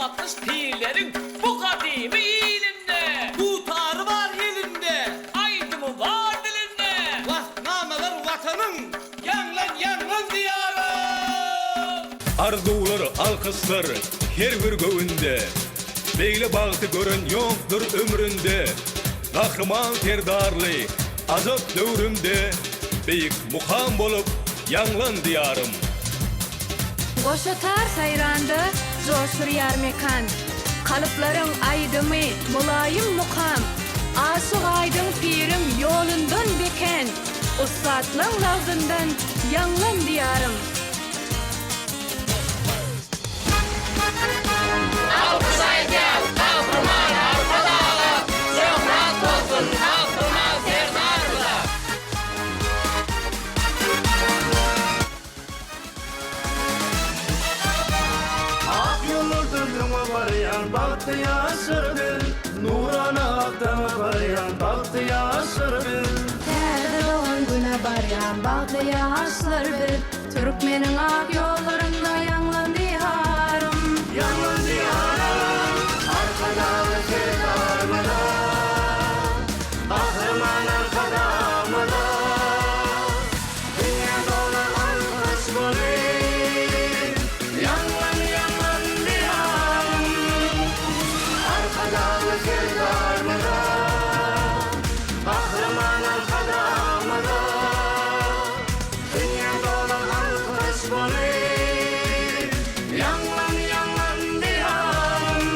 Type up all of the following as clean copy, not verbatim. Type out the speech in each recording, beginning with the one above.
160 pirleriň bu gadymy ilinde. Dutary bar elinde. Aýdymy bar dilinde. Waspnamalar Watanyň. Ýaňlan, ýaňlan Diýarym! Arzuwlar, alkyşlar her bir göwünde, Beýle bagty gören ýokdur ömründe. Gahryman Serdarly ajap döwrümde, Beýik mukam bolup ýaňlan Diýarym! Goşa tar saýranda joşurýar mekan, Kalyplaryň aýdymy, mylaýym mukam, Aşyk Aýdyň piriň ýolundan bekän, Ussatlaň lagzyndan ýaňlan Diýarym! Alkyş aýdýas Gahryman Arkadaga, Şöhrat bolsun Gahryman Serdarymyza! Ak ýollardan öňe barýan bagtly ýaşlar biz, Nurana ak daňa barýan bagtly ýaşlar biz. Täze dogan Güne barýan bagtly ýaşlar biz, Türkmeniň ak ýollarynda ýaňlan Diýarym. Ýaňlan Diýarym, Arkadagly Serdarymyza, Gahryman Arkadagymyza. Dünýä dolar alkyş boly, Ýaňlan, ýaňlan Diýarym, Arkadagly Serdarymyza, Gahryman Arkadagymyza. Dünýä dolar alkyş boly, Ýaňlan, ýaňlan Diýarym.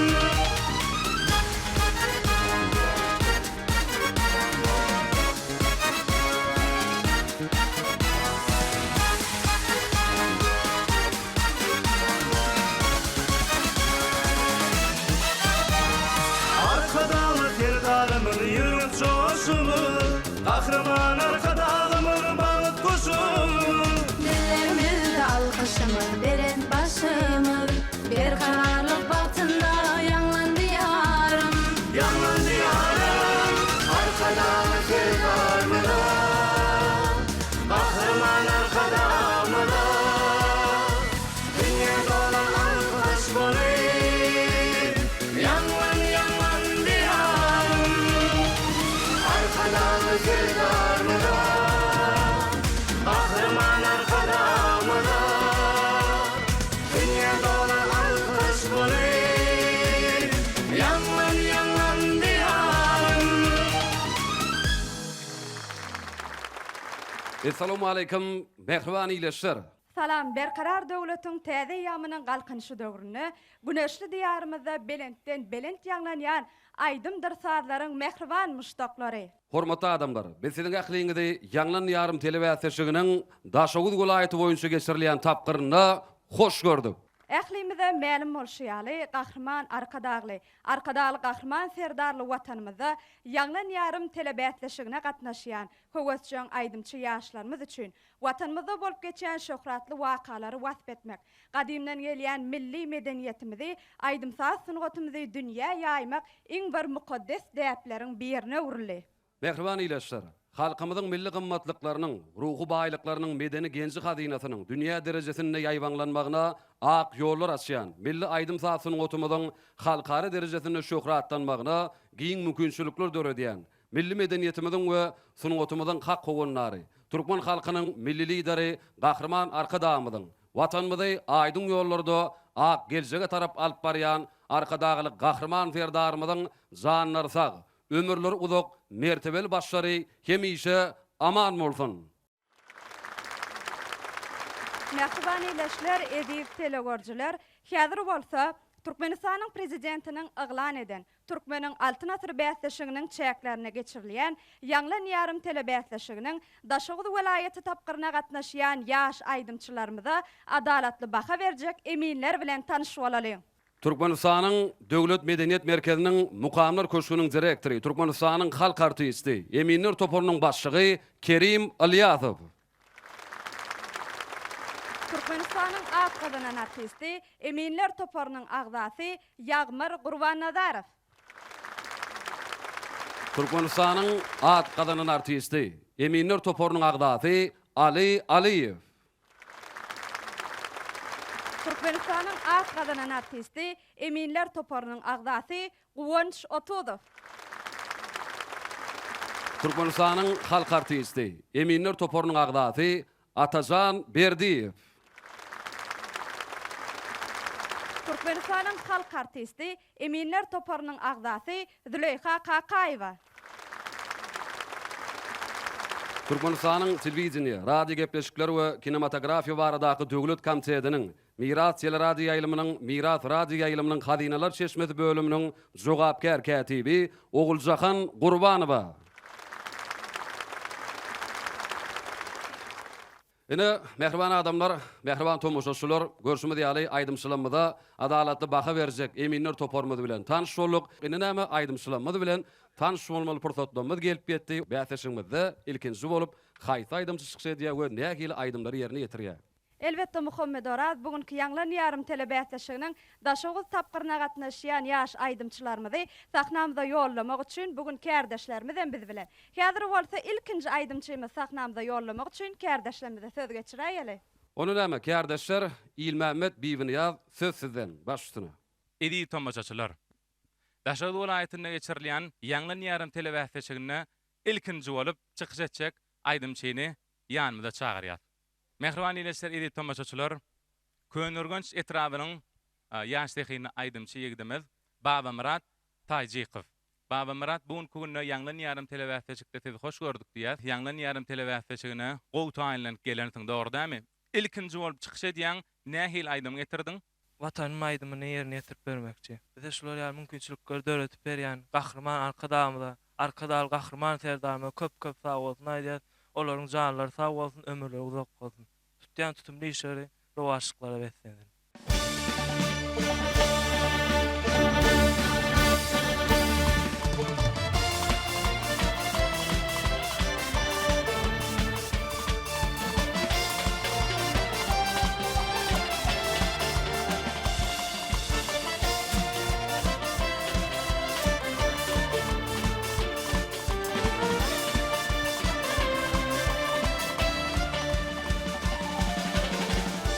Arkadagly Serdarymyz ýürek joşumyz, Gahryman Arkadagymyz bagt guşumyz. Dillerimizde alkyşymyz, belent başymyz, Berkararlyk bagtynda ýaňlan Diýarym. Ýaňlan Diýarym, Arkadagly Serdarymyza, Gahryman Arkadagymyza. Dünýä dolan alkyş boly, Ýaňlan, ýaňlan Diýarym, Arkadagly Serdarymyza, Gahryman Arkadagymyza. Dünýä dolan alkyş boly, Ýaňlan, ýaňlan Diýarym. Essalawmaleýkim mähriban ildeşler! Salam, Berkarar döwletiň täze eýýamynyň Galkynyşy döwründe güneşli Diýarymyzda belentden belent ýaňlanýan aýdymdyr sazlaryň mähriban muşdaklary! Hormatly adamlar, biz siziň ähliňizi Ýaňlan Diýarym telebäsleşiginiň Daşoguz welaýaty boýunça geçirilýän tapgyrynda hoş gördük. Ählimize mälim bolşy ýaly, Gahryman Arkadagly, Arkadagly Gahryman Serdarly Watanymyzda Ýaňlan Diýarym telebäsleşigine gatnaşýan höwesjeň aýdymçy ýaşlarymyz üçin Watanymyzda bolup geçýän şöhratly wakalary wasp etmek, gadymdan gelýän milli medeniýetimizi, aýdym-saz sungatymyzy dünýä ýaýmak iň bir mukaddes däpleriň birine öwrüldi. Mähriban ildeşler! Halkymyzyň milli gymmatlyklarynyň, ruhy baýlyklarynyň medeni genji-hazynasynyň dünýä derejesinde ýaýbaňlanmagyna ak ýollar açýan, milli aýdym-saz sungatymyzyň halkara derejesinde şöhratlanmagyna giň mümkinçilikler döredýän Milli medeniýetimiziň we sungatymyzyň hak howandary, türkmen halkynyň Milli Lideri Gahryman Arkadagymyzyň Watanymyzy aýdyň ýollarda ak geljege tarap alyp barýan Arkadagly Gahryman Serdarymyzyň janlary sag, ömürleri uzak, mertebeli başlary hemişe aman bolsun! Mähriban ildeşler, eziz telegörüjiler, häzir bolsa Türkmenistanyň Prezidentiniň yglan eden Türkmeniň Altyn asyry bäsleşiginiň çäklerinde geçirilýän Ýaňlan ýarym telebäsleşiginiň Daşoguz welaýaty tapgyryna gatnaşýan ýaş aýdymçylarymyza adalatly baha berjek eminler bilen tanyş bolalyň. Türkmenistanyň Döwlet medeniýet merkeziniň Mukamlar köşgüniň direktory, Türkmenistanyň halk artisti, eminler toparynyň başlygy Kerim Ylýasow. Türkmenistanyň at gazanan artisti, eminler toparynyň agzasy Ýagmyr Gurbannazarow. Türkmenistanyň at gazanan artisti, eminler toparynyň agzasy Aly Alyýew. Türkmenistanyň at gazanan artisti, eminler toparynyň agzasy Guwanç Otuzow. Türkmenistanyň halk artisti, eminler toparynyň agzasy Atajan Berdiýew. Türkmenistanyň halk artisti, eminler toparynyň agzasy Züleýha Kakaýewa. Türkmenistanyň Telewideniýe, radiogepleşikler we kinematografiýa baradaky döwlet komitetiniň Miras teleradioýaýlymynyň Miras radioýaýlymynyň Hazynalar çeşmesi bölüminiň jogapkär kätibi Oguljahan Gurbanowa. Ine, mähriban adamlar, mähriban tomaşaçylar, görşümiz ýaly, aýdymçylarymyza adalatly baha berjek eminler toparymyz bilen tanyş bolduk. Indi näme, aýdymçylarymyz bilen tanyş bolmaly pursatlarymyz gelip ýetdi. Bäsleşigimizde ilkinji bolup haýsy aýdymçy çykyş edýär we nähili aýdymlary ýerine ýetirýär? Elbetde Muhammedoraz bu günki Ýaňlan ýarym telebäsleşiginiň Daşoguz tapgyryna gatnaşýan ýaş aýdymçylarymyzy sahnamyza ýollamak üçin bu gün kärdeşlerimiz hem biz bilen. Häzir bolsa ilkinji aýdymçymyzy sahnamyza ýollamak üçin kärdeşlerimize söz geçiräýeli. Onda näme, kärdeşler, Ilmämmet Bibiniýaz söz sizden, baş üstüne. Eziz tomaşaçylar! Daşoguz welaýatynda geçirilýän Ýaňlan ýarym telebäsleşiginde ilkinji bolup çykyş etjek aýdymçyny ýanymyza çagyrýas. Mähriban ildeşler, eziz tomaşaçylar! Köneürgenç etrabynyň ýaş zehinli aýdymçy ýigidimiz Babamyrat Taýjykow. Babamyrat, bu günki günde Ýaňlan ýarym telebäsleşikde sizi hoş gördük diýýäs. Ýaňlan ýarym telebäsleşigine gowy taýynlanyp gelensiň, dogry dämi? Ilkinji bolup çykyş edýäň, nähili aýdym getirdiň? Watanym aýdymyny ýerine ýetirip bermekçi. Bize şular ýaly mümkinçilikleri döredip berýän Gahryman Arkadagymyza, Arkadagly Gahryman Serdarymyza köp-köp sagbolsun aýdýas. Olaryň janlary sag bolsun, ömürleri uzak bolsun. Tutýan tutumly işleri rowaçlyklara beslensin.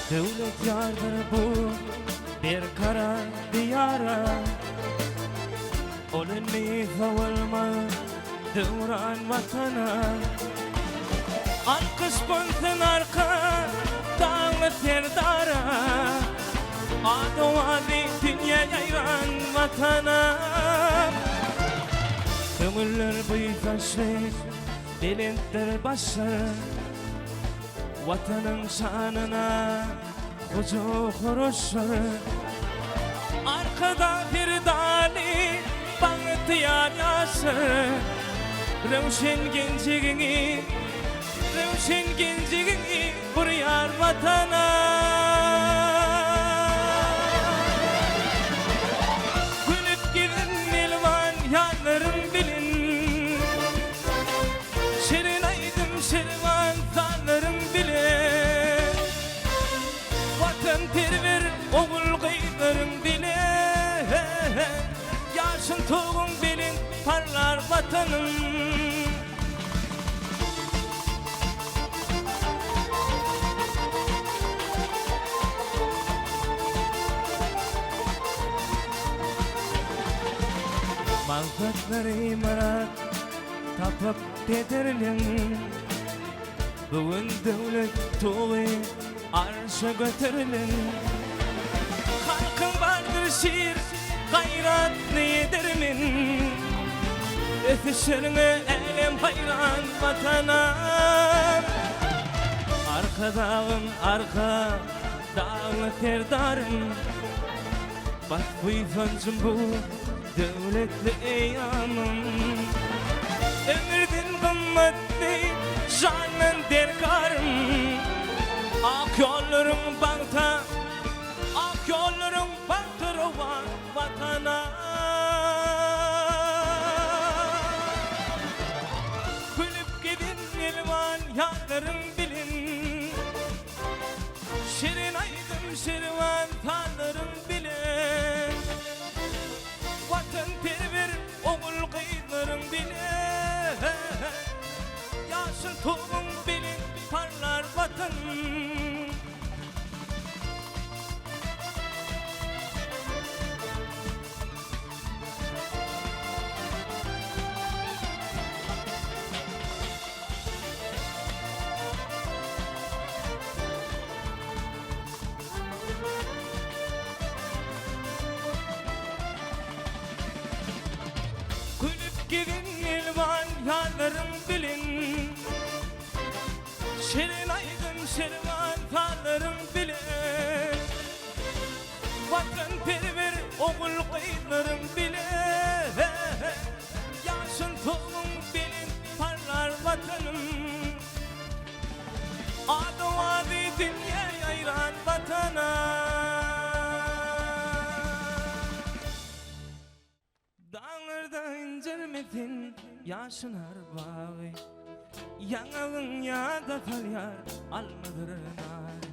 Döwlet ýardyr bu berkarar diýara Ol indi sowulmaz döwran Watana Alkyş bolsun arka dagly Serdara Ady-owazy dünýä ýaýran Watana Köňüller buýsançly, belentdir başlar Watanyň şanyna hyjuw-huruşlar Arkadag Serdarly bagtyýar ýaşlar Röwşen geljegiňi, röwşen geljegiňi gurýar Watana. Gülüp gezin elwan ýarlaryň bilen Şirin aýdym şirwan sazlaryň bilen Watanperwer ogul-gyzlaryň bile Ýaşyl tuguň belent parlar Watanym. Maksatlary myrat tapyp pederleň Bu gün döwlet tugy arşa göterilen. Halkyň bardyr şir gaýratly edermen. Ösüşleriňe älem haýran Watanam. Arkadagym arka dagly Serdarym. Bas buýsanjym bu döwletli eýýamym. Ömürden gymmatly jandan derkarym. Ak ýollaryň bagta, ak ýollaryň bagta rowan Watana. Gülüp gezen elwan ýarlaryň bilen. Şirin aýdym şirwan sazlaryň bile Watanperwer ogul gyzlaryň bile Ýaşyl tuguň belent parlar Watan. Gezin elwan ýazlaryň bilen. Şirin aýdym şirwan sazlaryň bilen. Watanperwer ogul-gyzlaryň bile. Ýaşyl tuguň belent parlar Watanym. Ady-owazy dünýä ýaýran Watanym. Daglarda injelmesin ýaşynar bagy, Ýaňagyň ýada salýar almadyr nary.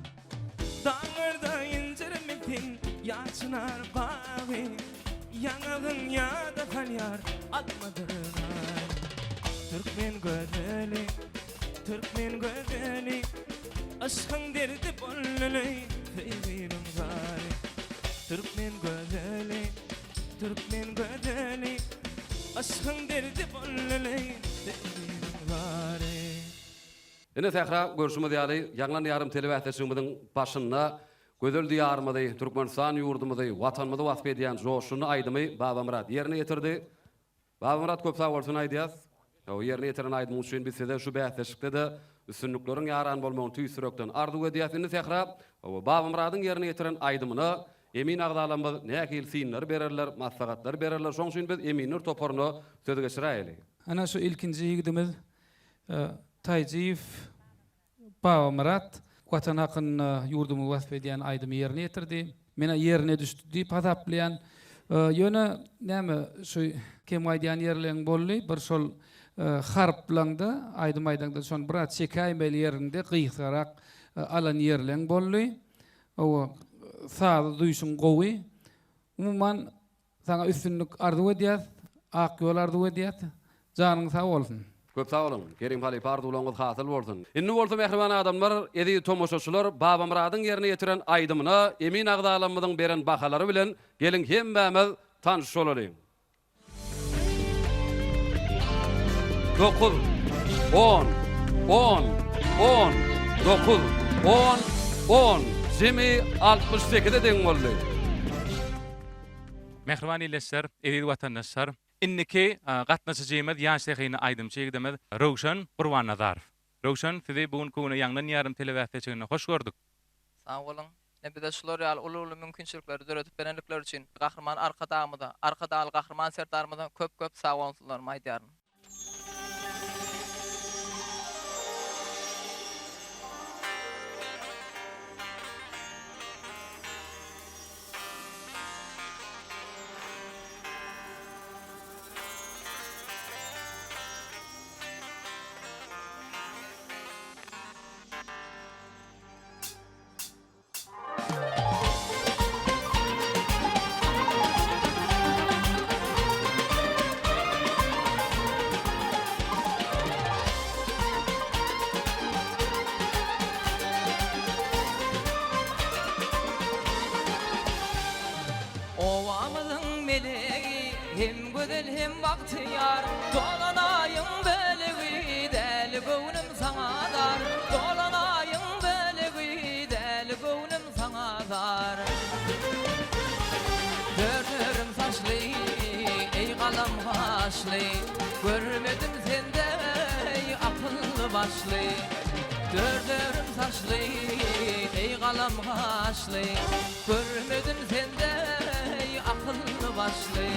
Daglarda injelmesin ýaşynar bagy, Ýaňagyň ýada salýar almadyr nary. Türkmen gözeli, türkmen gözeli, Yşkyň derdi boldy söýginiň zary. Türkmen gözeli, Türkmen gözeli, yşkyň derdi boldy, söýginiň zary. Ine Sähra, görşümiz ýaly, Ýaňlan ýarym telebäsleşigimiziň başynda gözel Diýarymyzy, Türkmenistan ýurdumyzy, Watanymyzy wasp edýän joşgunly aýdymy Babamyrat ýerine ýetirdi. Babamyrat köp sag bolsun aýdýas. Hawa ýerine ýetiren aýdymyň üçin biz size şu bäsleşikde-de üstünlikleriň ýaran bolmagyny tüýs ýürekden arzuw edýäs. Indi Sähra, hawa Babamyradyň ýerine ýetiren aýdymyna emin agzalarymyz nähili synlary bererler, maslahatlary bererler şoň üçin biz eminler toparyna söz geçiräýeli. Ana şu ilkinji ýigidimiz Taýjyýew Babamyrat Watan hakynda ýurdumyzy wasp edýän aýdymy ýerine ýetirdi. Men-ä ýerine düşdi diýip hasaplaýan. Ýöne näme şu kem gaýdýan ýerleň boldy. Bir şol harplaňda aýdym aýdaňda şony biraz çekäýmeli ýerinde gysgarak alan ýerleň boldy. Hawa sazy duýşuň gowy. Umuman Saňa üstünlik arzuw edýäs, ak ýol arzuw edýäs. Janyň sag bolsun. Köp sag boluň, Kerim halypa arzuwlaryňyz hasyl bolsun. Indi bolsa mähriban adamlar, eziz tomaşaçylar Babamyradyň ýerine ýetiren aýdymyna emin agzalarymyzyň beren bahalary bilen geliň hemmämiz tanyş bolalyň. Dokuz, on, on, on, dokuz, on, on, jemi 68-e deň boldy. Mähriban ildeşler, eziz watandaşlar! Indiki gatnaşyjymyz ýaş zehinli aýdymçy ýigidimiz Röwşen Gurbannazarow. Röwşen, sizi bu günki güne Ýaňlan ýarym telebäsleşiginde hoş gördük. Sag boluň. Ine bize şular ýaly uly-uly mümkinçilikleri döredip berenlikleri üçin Gahryman Arkadagymyza, Arkadagly Gahryman Serdarymyza köp-köp sagbolsunlarymy aýdýaryn. Obamyzyň melegi hem gözel hem bagtyýar Dolan aýyň bölegi däli göwnüm saňa zar Dolan aýyň bölegi däli göwnüm saňa zar Dört örüm saçly eý galam gaşly Görmedim sende eý akylly başly Dört örüm saçly eý galam gaşly Görmedim sende eý akylly başly.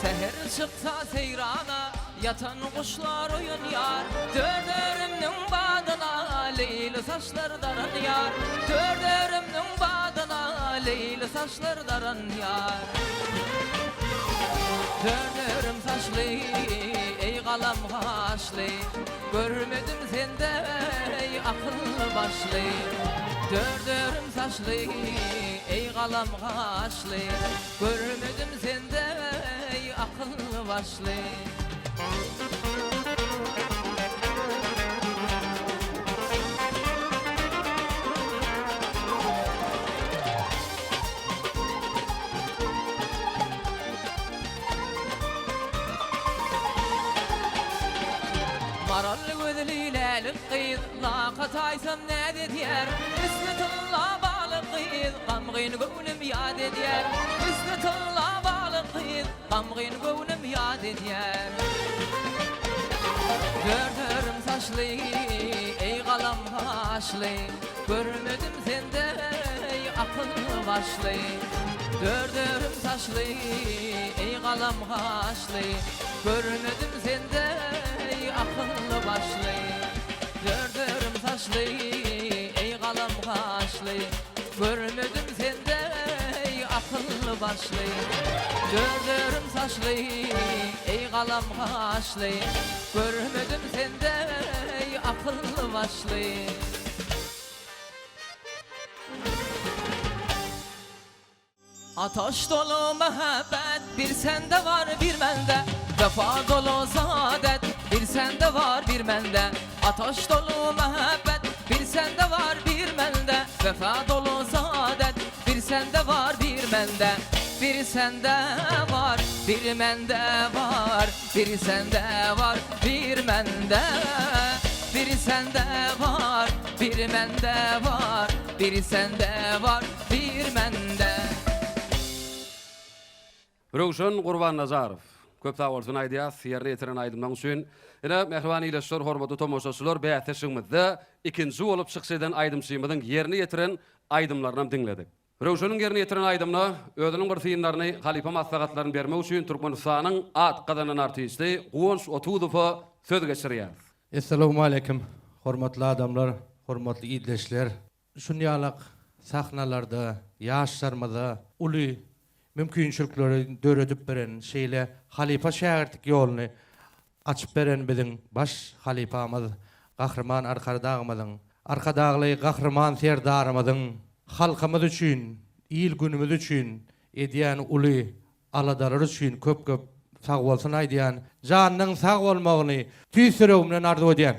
Säher çyksa seýrana, ýatan guşlar oýanýar. Dört örümniň badyna leýli saçlar daranýar. Dört örümniň badyna leýli saçlar daranýar. Dört örüm saçly, eý galam gaşly, Görmedim sende eý akylly başly. Dört örüm saçly, eý galam gaşly, Görmedim sende eý akylly başly. gyz, Lak ataýsam näz edýär. Üsti tylla balyk gyz, Gamgyn göwnüm ýat edýär. Üsti tylla balyk gyz, Gamgyn göwnüm ýat edýär. Dört örüm saçly, eý galam gaşly, Görmedim sendeý akylly başly. Dört örüm saçly, eý galam gaşly, Görmedim sendeý akylly başly. Dört örüm saçly, eý galam gaşly, Görmedim sendeý akylly başly. Dört örüm saçly, eý galam gaşly, Görmedim sendeý akylly başly. Ataş dolu mähebbet bir sende bar bir mende Wefa dolu saadet bir sende bar bir mende Ataş dolu mähebbet bir sende bar bir mende Wefa dolu saadet bir sende bar bir mende Bir sende bar bir mende bar Bir sende bar bir mende Bir sende bar bir mende bar Bir sende bar bir mende. Röwşen Gurbannazarow. Köp sag bolsun aýdýas ýerine ýetiren aýdymlaň üçin. Ine mähriban ildeşler hormatly tomaşaçylar bäsleşigimizde ikinji bolup çykyş eden aýdymçymyzyň ýerine ýetiren aýdymlarynam diňledik. Röwşeniň ýerine ýetiren aýdymyna özüniň bir synlaryny, halypa maslahatlaryny bermek üçin Türkmenistanyň at gazanan artisti Guwanç Otuzowa söz geçirýäris. Essalawmaleýkim hormatly adamlar, hormatly ildeşler. Şunýalak sahnalarda ýaşlarymyza uly mümkinçilikleri döredip beren, şeýle halypa-şägirtlik ýoluny açyp beren biziň baş halypamyz Gahryman Arkadagymyzyň, Arkadagly Gahryman Serdarymyzyň halkymyz üçin, il-günümiz üçin edýän uly aladalary üçin köp-köp sagbolsun aýdýan. Janynyň sag bolmagyny tüýs ýüregimden arzuw edýän.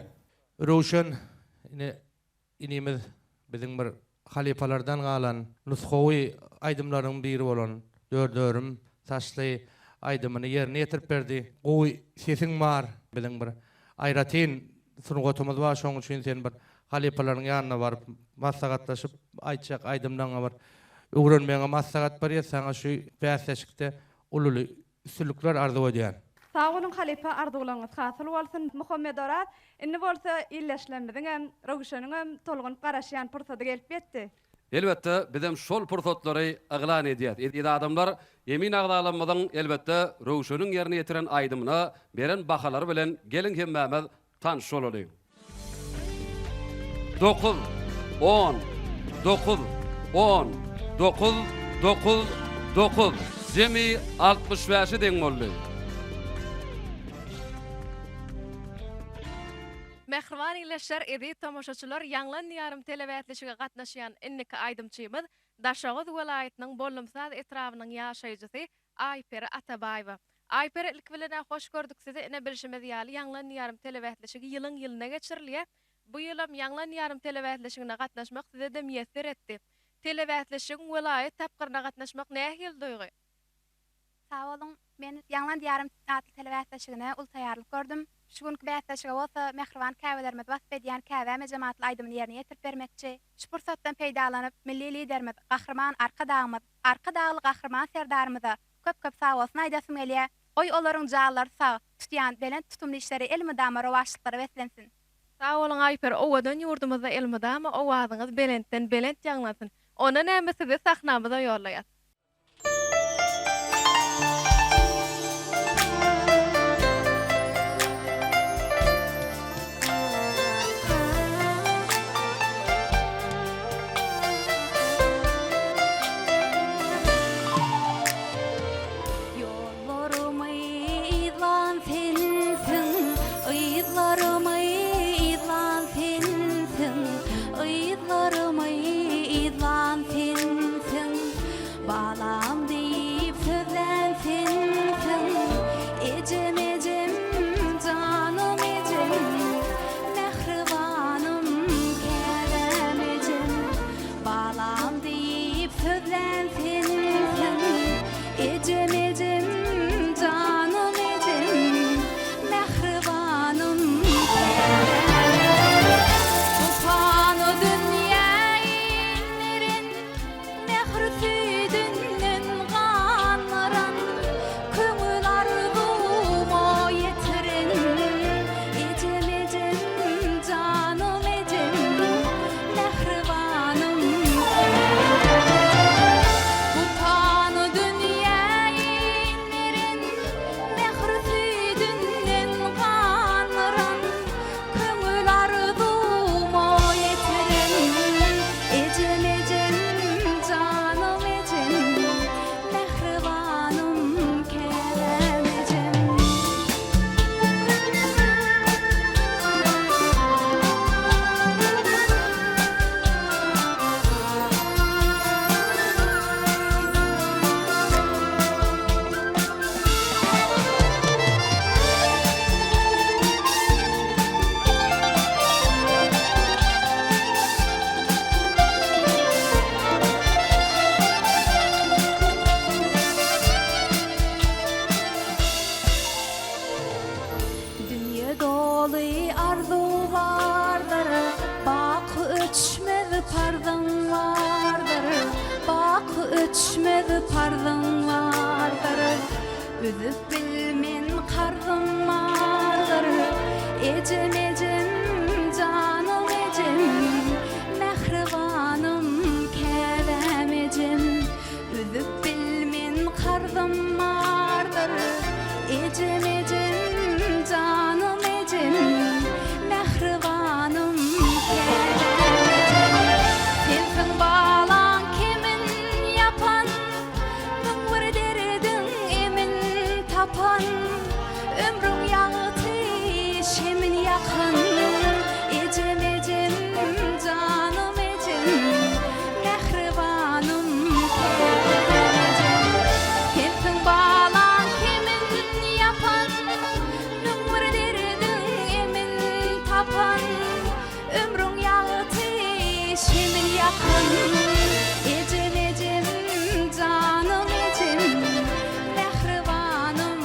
Röwşen ine Inimiz biziň bir halypalardan galan nusgawy aýdymlaryň biri bolan Dört örüm saçly aýdymyny ýerine ýetirip berdi. Gowy sesiň bar. Biziň bir aýratyn sungatymyz bar şoň üçin sen bir halypalaryň ýanyna baryp maslahatlaşyp aýtjak aýdymlaryňy bir öwrenmegiňi maslahat berýäs saňa şu bäsleşikde ululy Üstünlikler arzuw edýän. Sag boluň halypa arzuwlaryňyz hasyl bolsun. Muhammedoraz indi bolsa illeşlemmiziňem Röwşeniňem tolgunyp garaşýan pursady gelip ýetdi. Elbetde bizem şol pursatlary yglan edýäs. Eziz adamlar, emin agzalarymyzyň elbetde Röwşeniň ýerine ýetiren aýdymyna beren bahalary bilen geliň hemmämiz Tanyş bolalyň. Dokuz, on, dokuz, on, dokuz, dokuz, dokuz. Jemi 65-e deň boldy. Mähriban ildeşler, eziz tomaşaçylar, Ýaňlan Diýarym telebäsleşige gatnaşýan indiki aýdymçymyz Daşoguz welaýatynyň Bollumsaz etrabynyň ýaşaýjysy Aýperi Atabaýewa. Aýperi ilki bilen-ä hoş gördük sizi ine bilşimiz ýaly Ýaňlan Diýarym telebäsleşigi ýylyň ýylyna geçirilýär. Bu ýylam Ýaňlan Diýarym telebäsleşigine gatnaşmak size-de miýesser etdi. Telebäsleşigiň welaýat tapgyryna gatnaşmak nähili duýgy? Sag boluň. Men Ýaňlan Diýarym atly telebäsleşigine uly taýýarlyk gördüm. Şu günki bäsleşige bolsa mähriban käbelerimizi wasp edýän Käbäm ejem atly aýdymyny ýerine ýetirip bermekçi. Şu pursatdan peýdalanyp, Milli Liderimiz Gahryman Arkadagymyz Arkadagly Gahryman Serdarymyza köp-köp sagbolsun aýdasym gelýär. Goý, olaryň janlary sag, tutýan belent tutumly işleri elmydama rowaçlyklara beslensin! Sag boluň Aýperi owadan ýurdumyzda elmydama owazyňyz belentden belent ýaňlansyn. Onda näme sizi sahnamyza ýollaýas. Ýollarymy yzlan sensiň, Yzlarymy yzlan sensiň, Yzlarymy yzlan sensiň. Balam diýip sözlän sensiň, Ejem, ejem, janym ejem, Mähribanym, käbäm ejem. Balam diýip sözlän sensiň, Ejem, ejem, janym ejem, Mähribanym, käbäm ejem. Öçmez parzyň bardyr, Üzüp bilmen karzym bardyr. Ejem, ejem, janym ejem, Mähribanym, käbäm ejem. Üzüp bilmen karzym bardyr. Ejem, ejem, janym ejem, Mähribanym, käbäm ejem. Sensiň balaň kemin ýapan, 1001 derdiň emin tapan, Ömrüň ýagty şemin ýakan. Ejem, ejem, janym ejem, Mähribanym, käbäm ejem. Sensiň balaň kemin ýapan, 1001 derdiň emin tapan, Ömrüň ýagty şemin ýakan. Ejem, ejem, janym ejem, Mähribanym,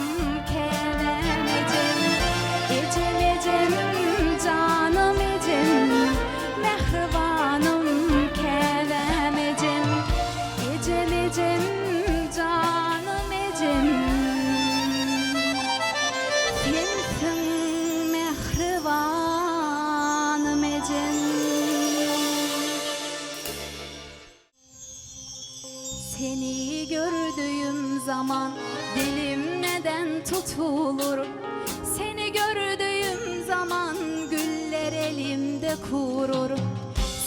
käbäm ejem. Ejem, ejem, janym ejem, Mähribanym, käbäm ejem. Ejem, ejem, janym ejem, Sensiň mähribanym ejem. Seni gördüğüm zaman dilim neden tutulur? Seni gördüğüm zaman güller elimde kurur.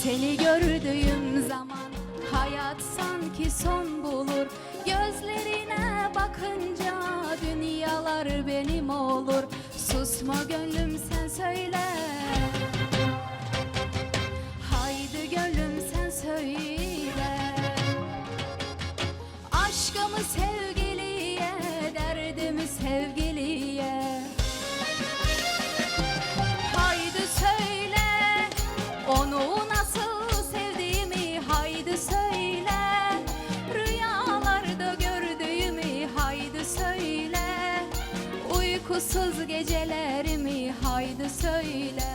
Seni gördüğüm zaman hayat sanki son bulur. Gözlerine bakınca dünyalar benim olur. Susma gönlüm sen söyle. Haydi gönlüm sen söyle. Aşkımı sevgiliye, derdimi sevgiliye. Haydi söyle, onu nasıl sevdiğimi haydi söyle. Rüyalarda gördüğümü haydi söyle. Uykusuz gecelerimi haydi söyle.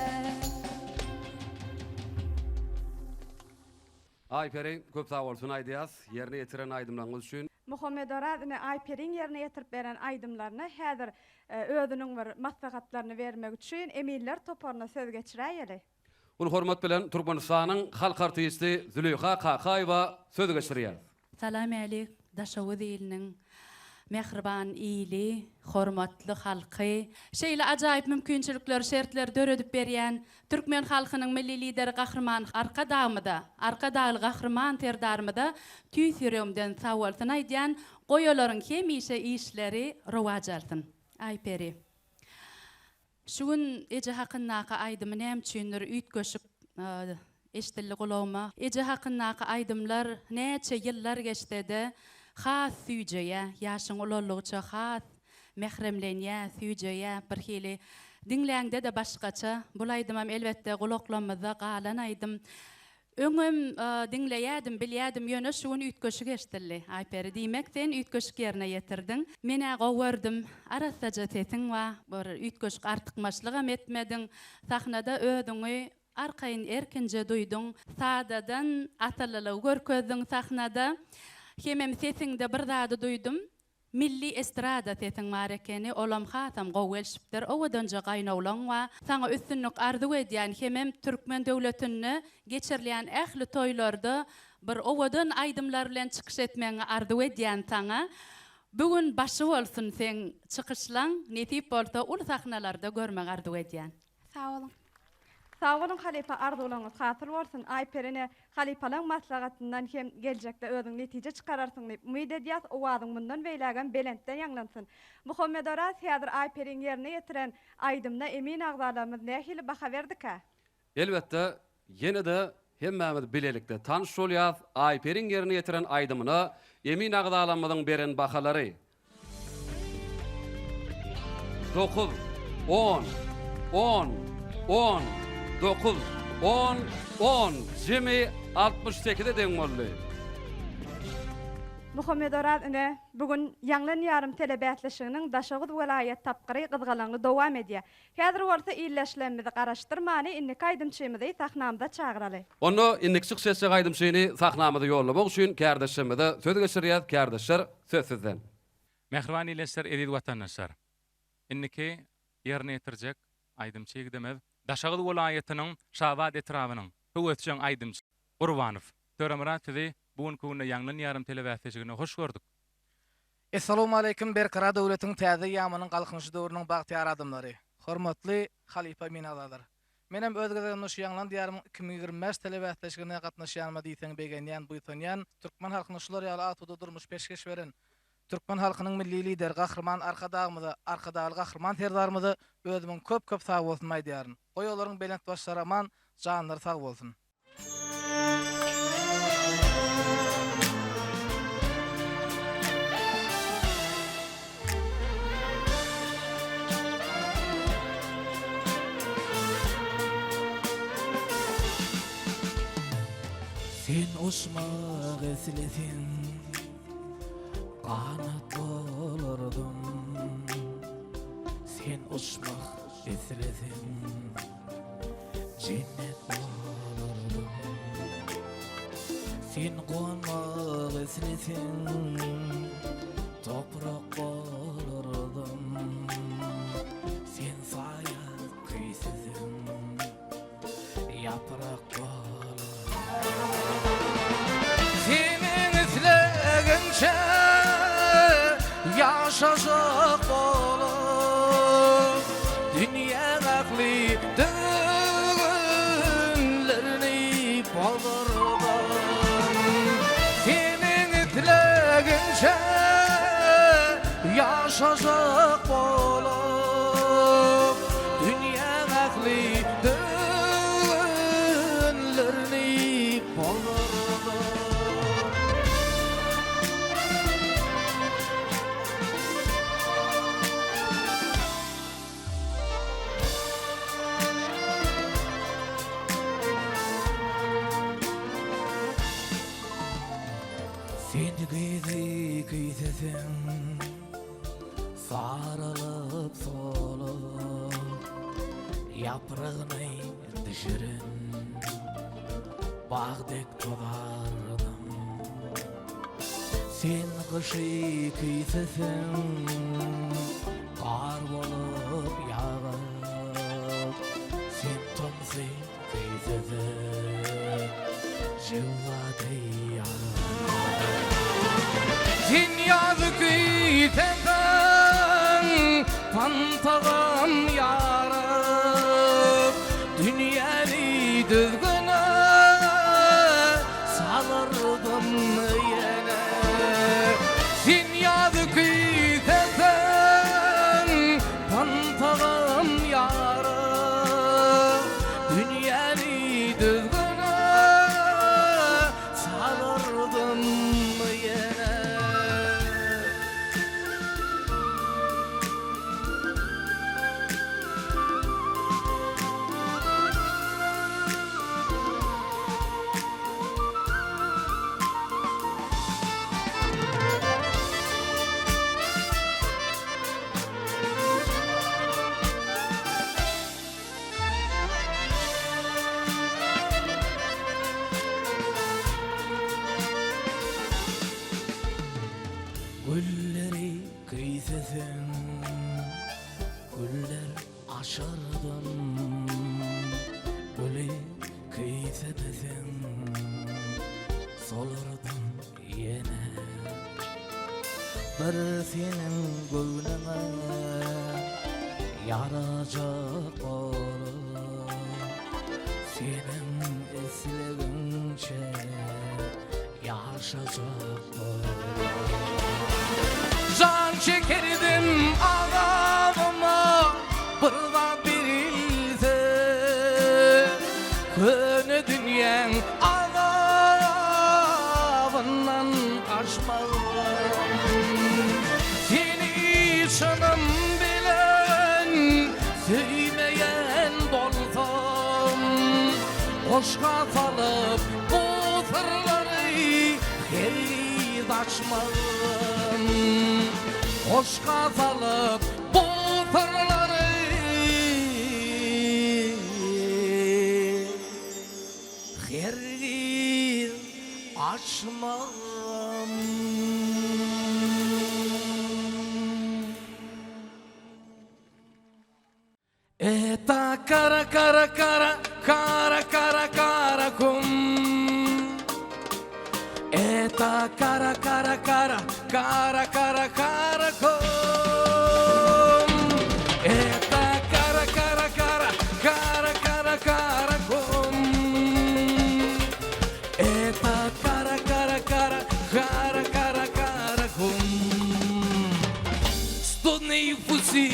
Aýperi köp sag bolsun aýdýas ýerine ýetiren aýdymlaryňyz üçin. Muhammedoraz ine Aýperiň ýerine ýetirip beren aýdymlaryna häzir özüniň bir maslahatlaryny bermek üçin eminler toparyna söz geçiräýeli. Uly hormat bilen Türkmenistanyň halk artisti Züleýha Kakaýewa söz geçirýär. Salam älik Daşoguz iliniň mähriban ili, hormatly halky! Şeýle ajaýyp mümkinçilikleri, şertleri döredip berýän türkmen halkynyň Milli Lideri Gahryman Arkadagymyza, Arkadagly Gahryman Serdarymyza tüýs ýüregimden sagbolsun aýdýan, goý olaryň hemişe işleri rowaç alsyn. Aýperi. Şu gün eje hakyndaky aýdymy näme üçindir üýtgeşik eşdildi gulagyma. Eje hakyndaky aýdymlar näçe ýyllar geçsede has süýjeýä, ýaşyň ulaldygyça has mähremlenýä, süýjeýä, birhili diňläňde-de başgaça. Bul aýdymam elbetde gulaklamyzda galan aýdym. Öňem diňleýädim, bilýädim, ýöne şu gün üýtgeşik eşdildi. Aýperi, diýmek sen üýtgeşik ýerine ýetirdiň. Men-ä gowy gördüm. Arassaja sesiň bar. Bir üýtgeşik artykmaçlygam etmediň. Sahnada özüňi arkaýyn erkinje duýduň. Sadadan asyllylygy görkezdiň sahnada. Hemem sesiňde bir zady duýdum. Milli estrada sesiň bar ekeni olam hasam gowy gelşipdir owadanja gaýnoglaň bar saňa üstünlik arzuw edýän hemem türkmen döwletinde geçirilýän ähli toýlarda bir owadan aýdymlar bilen çykyş etmegiňi arzuw edýän saňa bu gün başy bolsun seň çykyşlaň nesip bolsa uly sahnalarda görmegi arzuw edýän. Sag boluň. Sag boluň halypa arzuwlaryňyz hasyl bolsun Aýperi ene halypalaň maslahatyndan hem geljekde özüň netije çykararsyň diýip umyt edýäs owazyň mundan beýlägem belentden ýaňlansyn Muhammedoraz häzir Aýperiň ýerine ýetiren aýdymyna emin agzalarymyz nähili baha berdikä? Elbetde Ýene-de hemmämiz bilelikde tanyş bolýas, Aýperiň ýerine ýetiren aýdymyna emin agzalarymyzyň beren bahalary, Dokuz, on, on, on, dokuz, on, on, jemi 68-e deň boldy. Muhammedoraz ine, bu gün Ýaňlan ýarym telebäsleşiginiň Daşoguz welaýat tapgyry gyzgalaňly dowam edýär. Häzir bolsa ildeşlerimizi garaşdyrmany indiki aýdymçymyzy sahnamyza çagyraly. Onda indiki çykyş etjek aýdymçyny sahnamyza ýollamak üçin kärdeşlerimize söz geçirýäs, kärdeşler söz sizden. Mähriban ildeşler, eziz watandaşlar! Indiki ýerine ýetirjek aýdymçy ýigidimiz Daşoguz welaýatynyň Şabat etrabynyň höwesjeň aýdymçysy Gurbanow Töremyrat sizi bu günki günde Ýaňlan ýarym telebäsleşiginde hoş gördük. Essalowmaleýkim Berkarar döwletiň täze eýýamynyň Galkynyşy döwrüniň bagtyýar adamlary! Hormatly halypa emin agzalar! Menem öz gezegimde şu Ýaňlan Diýarymyň 2025 telebäsleşigine gatnaşýanyma diýseň begenýän, buýsanýan, türkmen halkyna şular ýaly asuda durmuş peşgeş beren türkmen halkynyň Milli Lideri Gahryman Arkadagymyza, Arkadagly Gahryman Serdarymyza özümiň köp-köp sagbolsunymy aýdýaryn. Goý olaryň belent başlary aman, janlary sag bolsun! Sen uçmak isleseň, ganat bolardym. Sen uçmak isleseň, Jennet bolardym. Sen gonmak isleseň, toprak bolardym. Sen saýa küýseseň, ýaprak bolardym. Seniň islegiňçe ýaşajak bolup, dünýäň ähli düzgünlerini bozardym. Seniň islegiňçe ýaşajak bolup, dünýäň ähli düzgünlerini bozardym. Sen gyzy küýseseň, saralyp solup, ýapragyny düşüren bag dek tozardym. Sen gyşy küýseseň, gar bolup ýagyp, sen tomsy küýseseň, jöwza deý ýagyp. Sen ýazy küýseseň, pantagam ýaryp, dünýäni düzgüne Salardym ýene Sen ýazy küýseseň Pyntygym ýaryp Dünýäni düzgüne Salardym ýene. Gülleri küýseseň, güller Açardym güli küýsemeseň solardym ýene Bir seniň göwnüňe ýarajak bolup seniň islegiňçe Ýaşajak Jan çekerdim azabyma bir zat berilse Köne dünýäň azabyndan gaçmazam Seni çynym bilen söýmeýän bolsam Goşga salyp bu syrlary hergiz açmazam. Açmagyn Goşga salyp bu syrlary Hergiz açmagyn. Eta kara kara kara kara kara kara kum Eta kara kara kara kara kara kara kum Eta kara kara kara kara kara kara kum Eta kara kara kara kara kara kara kum Studный пути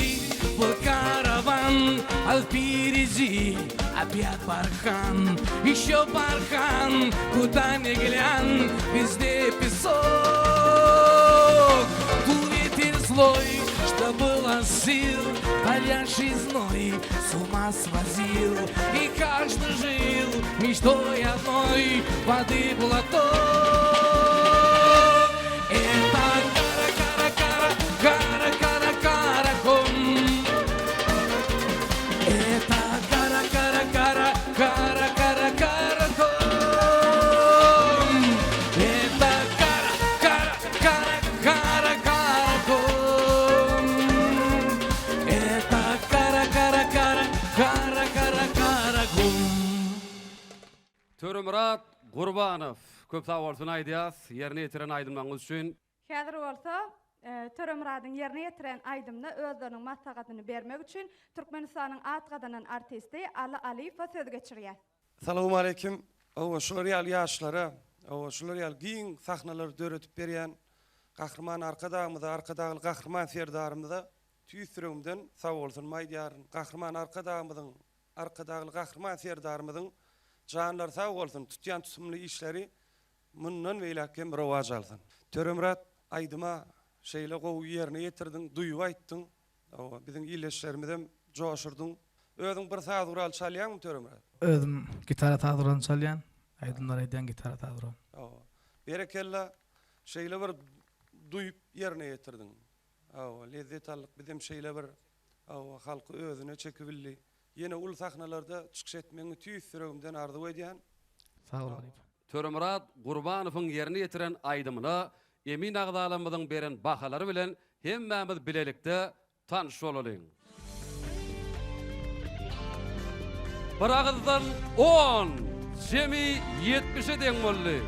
был караван, а впереди опять бархан, еще бархан, куда ни глянь, везде песок. Дул ветер злой, что было сил, палящий зной с ума свозил, и каждый жил мечтой одной воды глоток. Это кара кара кара кара кара каракум. Это кара кара кара кара кара каракум. Это кара кара кара кара каракум. Это кара кара кара кара кара каракум. Töremyrat Gurbanow, köp sag bolsun aýdýas, ýerine ýetiren aýdymlaryňyz üçin. Häzir bolsa, Töremyradyň ýerine ýetiren aýdymyna özleriniň maslahatyny bermek üçin Türkmenistanyň at gazanan artisti Aly Alyýewe söz geçirýär. Salowmaleýkim. Hawa, şular ýaly ýaşlara, hawa, şular ýaly giň sahnalary döredip berýän Gahryman Arkadagymyza, Arkadagly Gahryman Serdarymyza tüýs ýüregimden sagbolsunymy aýdýaryn. Gahryman Arkadagymyzyň, Arkadagly Gahryman Serdarymyzyň janlary sag bolsun, tutýan tutumly işleri mundan beýläk hem rowaç alsyn. Töremyrat aýdyma şeýle gowy ýerine ýetirdiň, duýup aýtdyň. Hawa, biziň ildeşlerimizem joşurdyň. Özüň bir saz guraly çalýaňmy Töremyrat? Özüm gitara saz guralyny çalýan, aýdymlar aýdýan gitara saz guraly. Hawa. Berekella, şeýle bir duýup ýerine ýetirdiň. Hawa, lezzet aldyk. Bizem şeýle bir hawa, halky özüne çekibildi. Ýene uly sahnalarda çykyş etmegiňi tüýs ýüregimden arzuw edýän. Sag bol halypa. Töremyrat Gurbanowyň ýerine ýetiren aýdymyna emin agzalarymyzyň beren bahalary bilen hemmämiz bilelikde tanyş bolalyň. Bir agyzdan on, jemi ýetmişe deň boldy.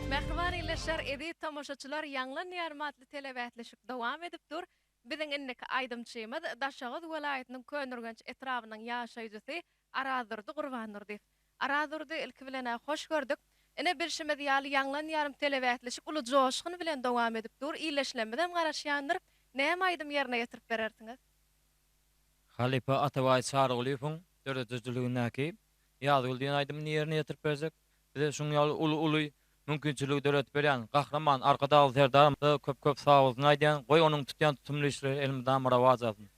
Mähriban ildeşler, eziz tomaşaçylar, Ýaňlan Diýarym atly telebäsleşik dowam edip dur. Biziň indiki aýdymçymyz Daşoguz welaýatynyň Köneürgenç etrabynyň ýaşaýjysy Arazdurdy Gurbandurdyýew. Arazdurdy, ilki bilen-ä hoş gördük. Ine, bilşimiz ýaly, Ýaňlan ýarym telebäsleşik uly joşgun bilen dowam edip dur. Ildeşlermizem garaşýandyr. Näme aýdym ýerine ýetirip berersiňiz? Halypa Atabaý Çarygulyýewiň döredijiligindäki Ýazgül diýen aýdymyny ýerine ýetirip berjek. Bize şuň ýaly uly-uly mümkinçiligi döredip berýän Gahryman Arkadagly Serdarymyza köp-köp sagbolsun aýdýan. Goý onuň tutýan tutumly işleri elmydama rowaç alsyn.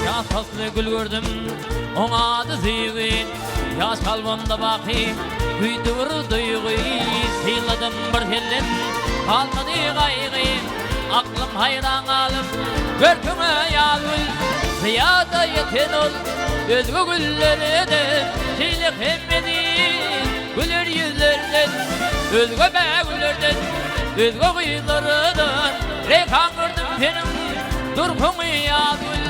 Ýaz pasly gül gördüm, oň ady söýgi, Ýaş kalbymda baky güýdi bir duýgy. Synladym bir hellem, galmady gaýgy, Aklym haýran galyp, görküňe ýaz gül. Zyýada ýeten ol özge güllerden, Şeýle hem eziz güler ýüzlerden, Özge bägüllerden, özge gyzlardan, Reýhan gördüm seniň durkuňy Ýazgül.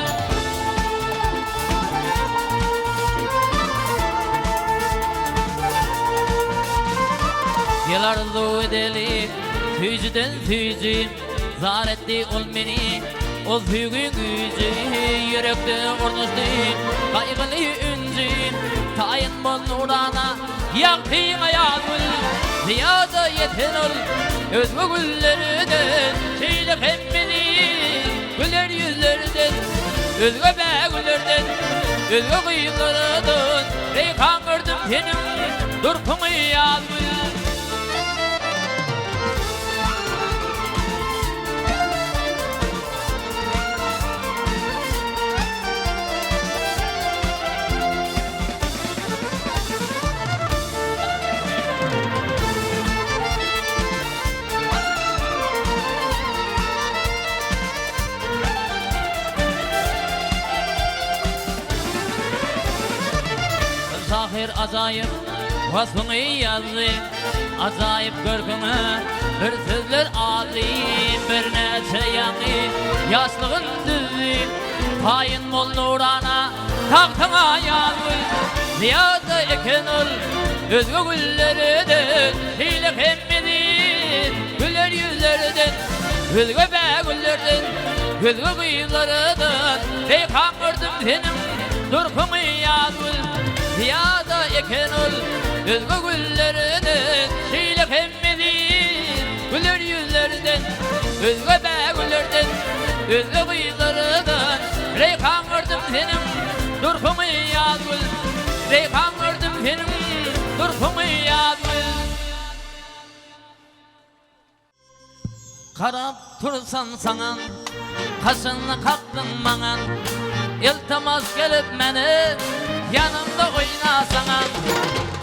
Gel arzuw edeli süýjüden süýji, Zar etdi ol meni, ol söýgiň güýji, Ýürekde ornaşdy gaýgyly ünji, Taýyn bol nurana ýagtyňa Ýazgül, Zyýada ýeten ol özge güllerden, Şeýle hem meni güler ýüzlerden. Özge bägüllerden, özge gyzlardan Reýhan gördüm seniň durkuňy Ýazgül. Şahyr ajaýyp waspyňy ýazdy, Ajaýyp görküňe bir sözler azdy, Birnäçe ýaňy ýaşlygyn düzdi, Taýyn bol nurana tagtyňa ýazgül. Zyýada eken ol özge güllerden, Şeýle hem eziz güler ýüzlerden, Özge bägüllerden, özge gyzlardan, Reýhan gördüm seniň durkuňy ýazgül. Zyýada eken ol özge güllerden, Şeýle hem eziz güler ýüzlerden, Özge bägüllerden, özge gyzlardan, Reýhan gördüm seniň durkuňy ýazgül. Reýhan gördüm seniň durkuňy ýazgül. Garap tursam saňa, Kaşyňy kakdyň maňa, Iltimas gelip meni Ýanymda oýnasaňa.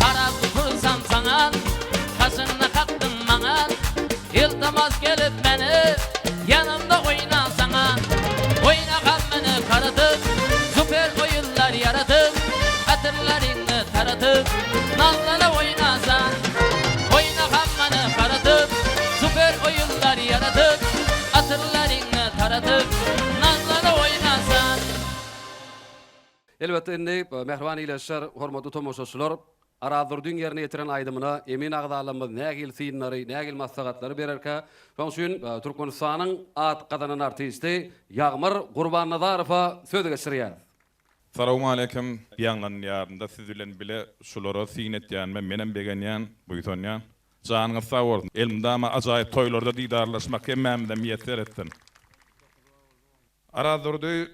Garap tursam saňa, Kaşyňy kakdyň maňa, Iltimas gelip meni Ýanymda oýnasaňa. Oýnagam meni garadyp, Super oýunlar ýaradyp, Atyrlaryňy taradyp, Nazlana oýnasaň. Oýna hammany garadyp, Super oýunlar ýaradyp, Atyrlaryňy taradyp, Nazlana oýnasaň. Elbetde indi mähriban ildeşler, hormatly tomaşaçylar, Arazdurdyň ýerine ýetiren aýdymyna emin agzalarymyz nähili synlary, nähili maslahatlary bererkä? Şonuň üçin Türkmenistanyň at gazanan artisti Ýagmyr Gurbannazarowa söz geçirýäris. Salowmaleýkim. Ýaňlanýarynda siz bilen bile şulara syn etýänime menem begenýän, buýsanýan. Janyňyz sag bolsun. Elmydama ajaýyp toýlarda didarlaşmak hemmämize miýesser etsin. Arazdurdy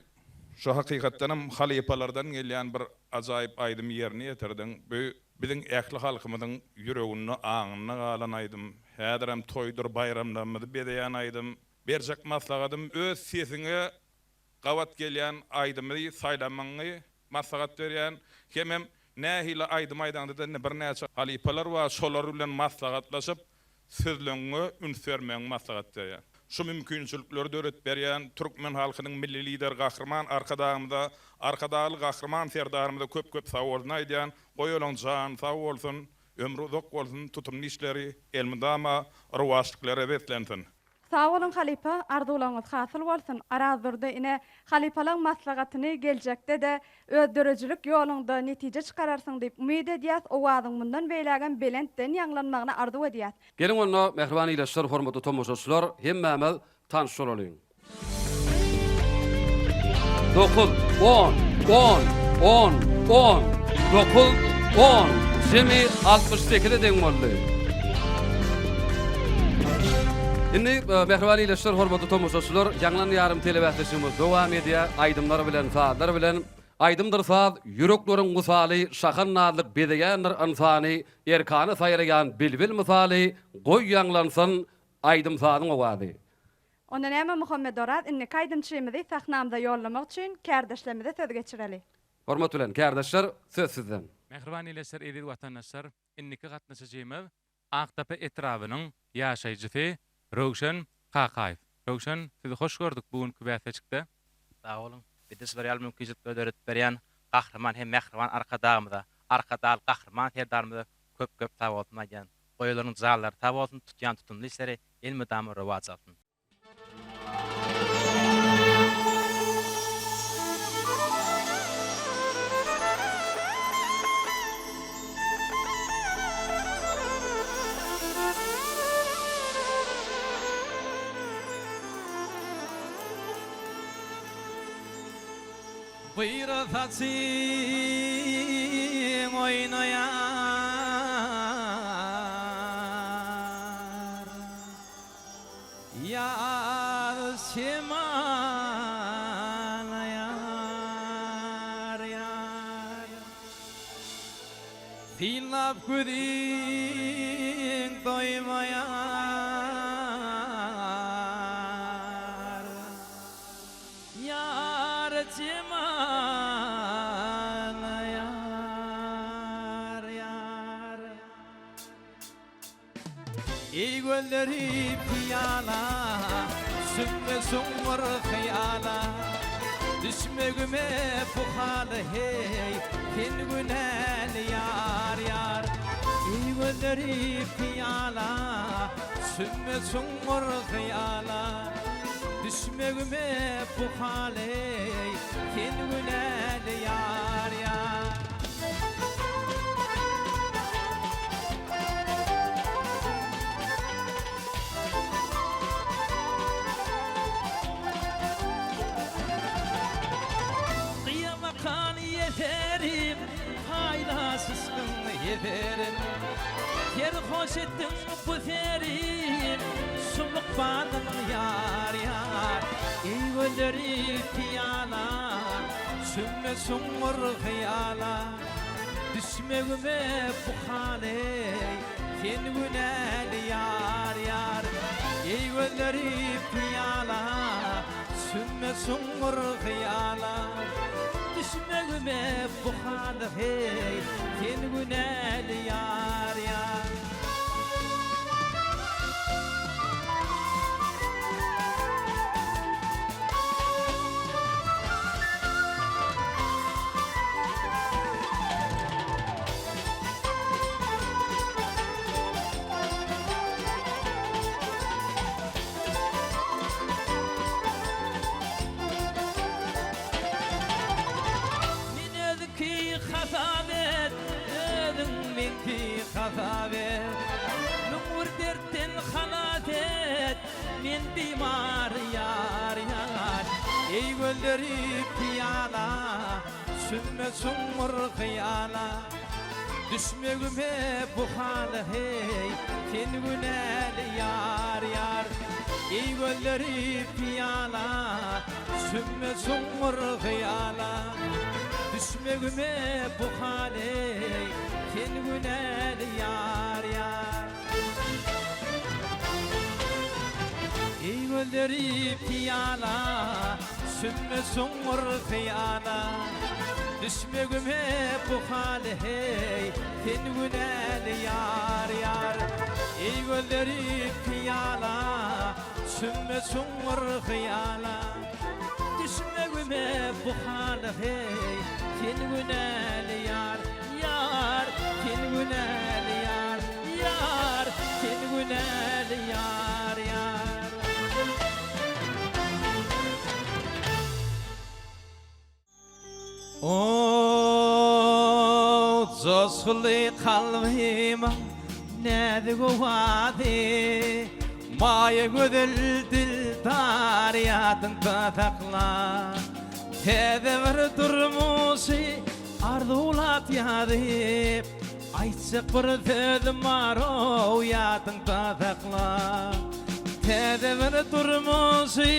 şu hakykatdanam halypalardan gelýän bir ajaýyp aýdymy ýerine ýetirdiň. Bu biziň ähli halkymyzyň ýüreginde, aňynda galan aýdym. Häzirem toýdur baýramlarymyzy bezeýän aýdym. Berjek maslahatym öz sesiňe gabat gelýän aýdymy saýlamagyňy maslahat berýän. Hemem nähili aýdym aýdaňda-da indi birnäçe halypalar bar, şolar bilen maslahatlaşyp sözleňňe üns bermegiňi maslahat berýän. Şu mümkinçilikleri döredip berýän türkmen halkynyň Milli Lideri Gahryman Arkadagymyza, Arkadagly Gahryman Serdarymyza köp-köp sagbolsun aýdýan. Goý olaň jany sag bolsun, ömri uzak bolsun, tutumly işleri elmydama rowaçlyklara beslensin. Sag boluň halypa arzuwlaryňyz hasyl bolsun Arazdurdy ine halypalaň maslahatyny geljekde-de öz döredijilik ýoluňda netije çykararsyň diýip umyt edýäs owazyň mundan beýlägem belentden ýaňlanmagyny arzuw edýäs. Geliň onda mähriban ildeşler hormatly tomaşaçylar hemmämiz tanyş bolalyň. Dokuz, on, on, on, on, dokuz, on, jemi 68-e deň boldy. Indi e, mähriban ildeşler, hormatly tomaşaçylar, Ýaňlan ýarym telebäsleşigimiz dowam edýär. Aýdymlar bilen, sazlar bilen. Aýdymdyr saz, ýürekleriň wysaly, şahan nazlyk bezeýändir ynsany, erkana saýraýan bilbil mysaly, goý ýaňlansyn aýdym-sazyň owazy. Onda näme Muhammet Oraz indiki aýdymçymyzy sahnamyza ýollamak üçin kärdeşlerimize söz geçireli. Hormat bilen, kärdeşler, söz sizden. Mähriban ildeşler, eziz watandaşlar, indiki gatnaşyjymyz Akdepe etrabynyň ýaşaýjysy Röwşen Kakaýew. Röwşen, sizi hoş gördük bu günki bäsleşikde. Sag boluň. Bizde şular ýaly mümkinçilikleri döredip berýän Gahryman hem mähriban Arkadagymyza, Arkadagly Gahryman Serdarymyza köp-köp sagbolsun aýdýan. Goý olaryň janlary sag bolsun, tutýan tutumly işleri elmydama rowaç alsyn. Gyra saçyň oýnaýar. Ýaz şemalaýar. Synlap gözüň doýmaýar. Ýar jemalyňa ýar, ýar. Eý gözleri pyýala, Sümme çuňňur hyýala, Düşmegime bu hala heý, Sen günäli ýar, ýar. Eý gözleri pyýala, Sümme çuňňur hyýala, Düşmegime bu hala eý, Sen günäli ýar, ýar. Gyýamakan ýeserim, paýlaş yşkyň heserin. Serhoş etdiň bu serim, şumluk badamyň ýar, ýar. Eý gözleri pyýala, Çümme çuňňur hyýala Düşmegime bu hal eý Sen günäli ýar ýar Eý gözleri pyýala Çümme çuňňur hyýala Düşmegime bu hal heý Sen günäli ýar ýar. Men özüki hasap et, özüň meňki hasap et. 1001 dertden halas et, Men bimar ýar ýar. Eý gözleri pyýala, Sümme çuňňur hyýala. Düşmegime bu hala heý, Sen günäli ýar ýar. Eý gözleri pyýala, Sümme çuňňur hyýala. Düşmegime bu hal eý, Sen günäli ýar ýar. Eý gözleri pyýala, Sümme çuňňur hyýala, Düşmegime bu hal heý, Sen günäli ýar, ýar. Eý gözleri pyýala, Sümme çuňňur hyýala, Düşmegime bu hal heý, Sen günäli ýar. Ýar, sen günäli ýar, ýar, sen günäli ýar, ýar. O, joşgunly kalbyma näzik owazy, Maýa gözel dildar ýadyňda sakla. Täze bir durmuşy Arzuwlap ýazyp, aýtjak bir sözüm bar-ow, ýadyňda sakla. Täze bir durmuşy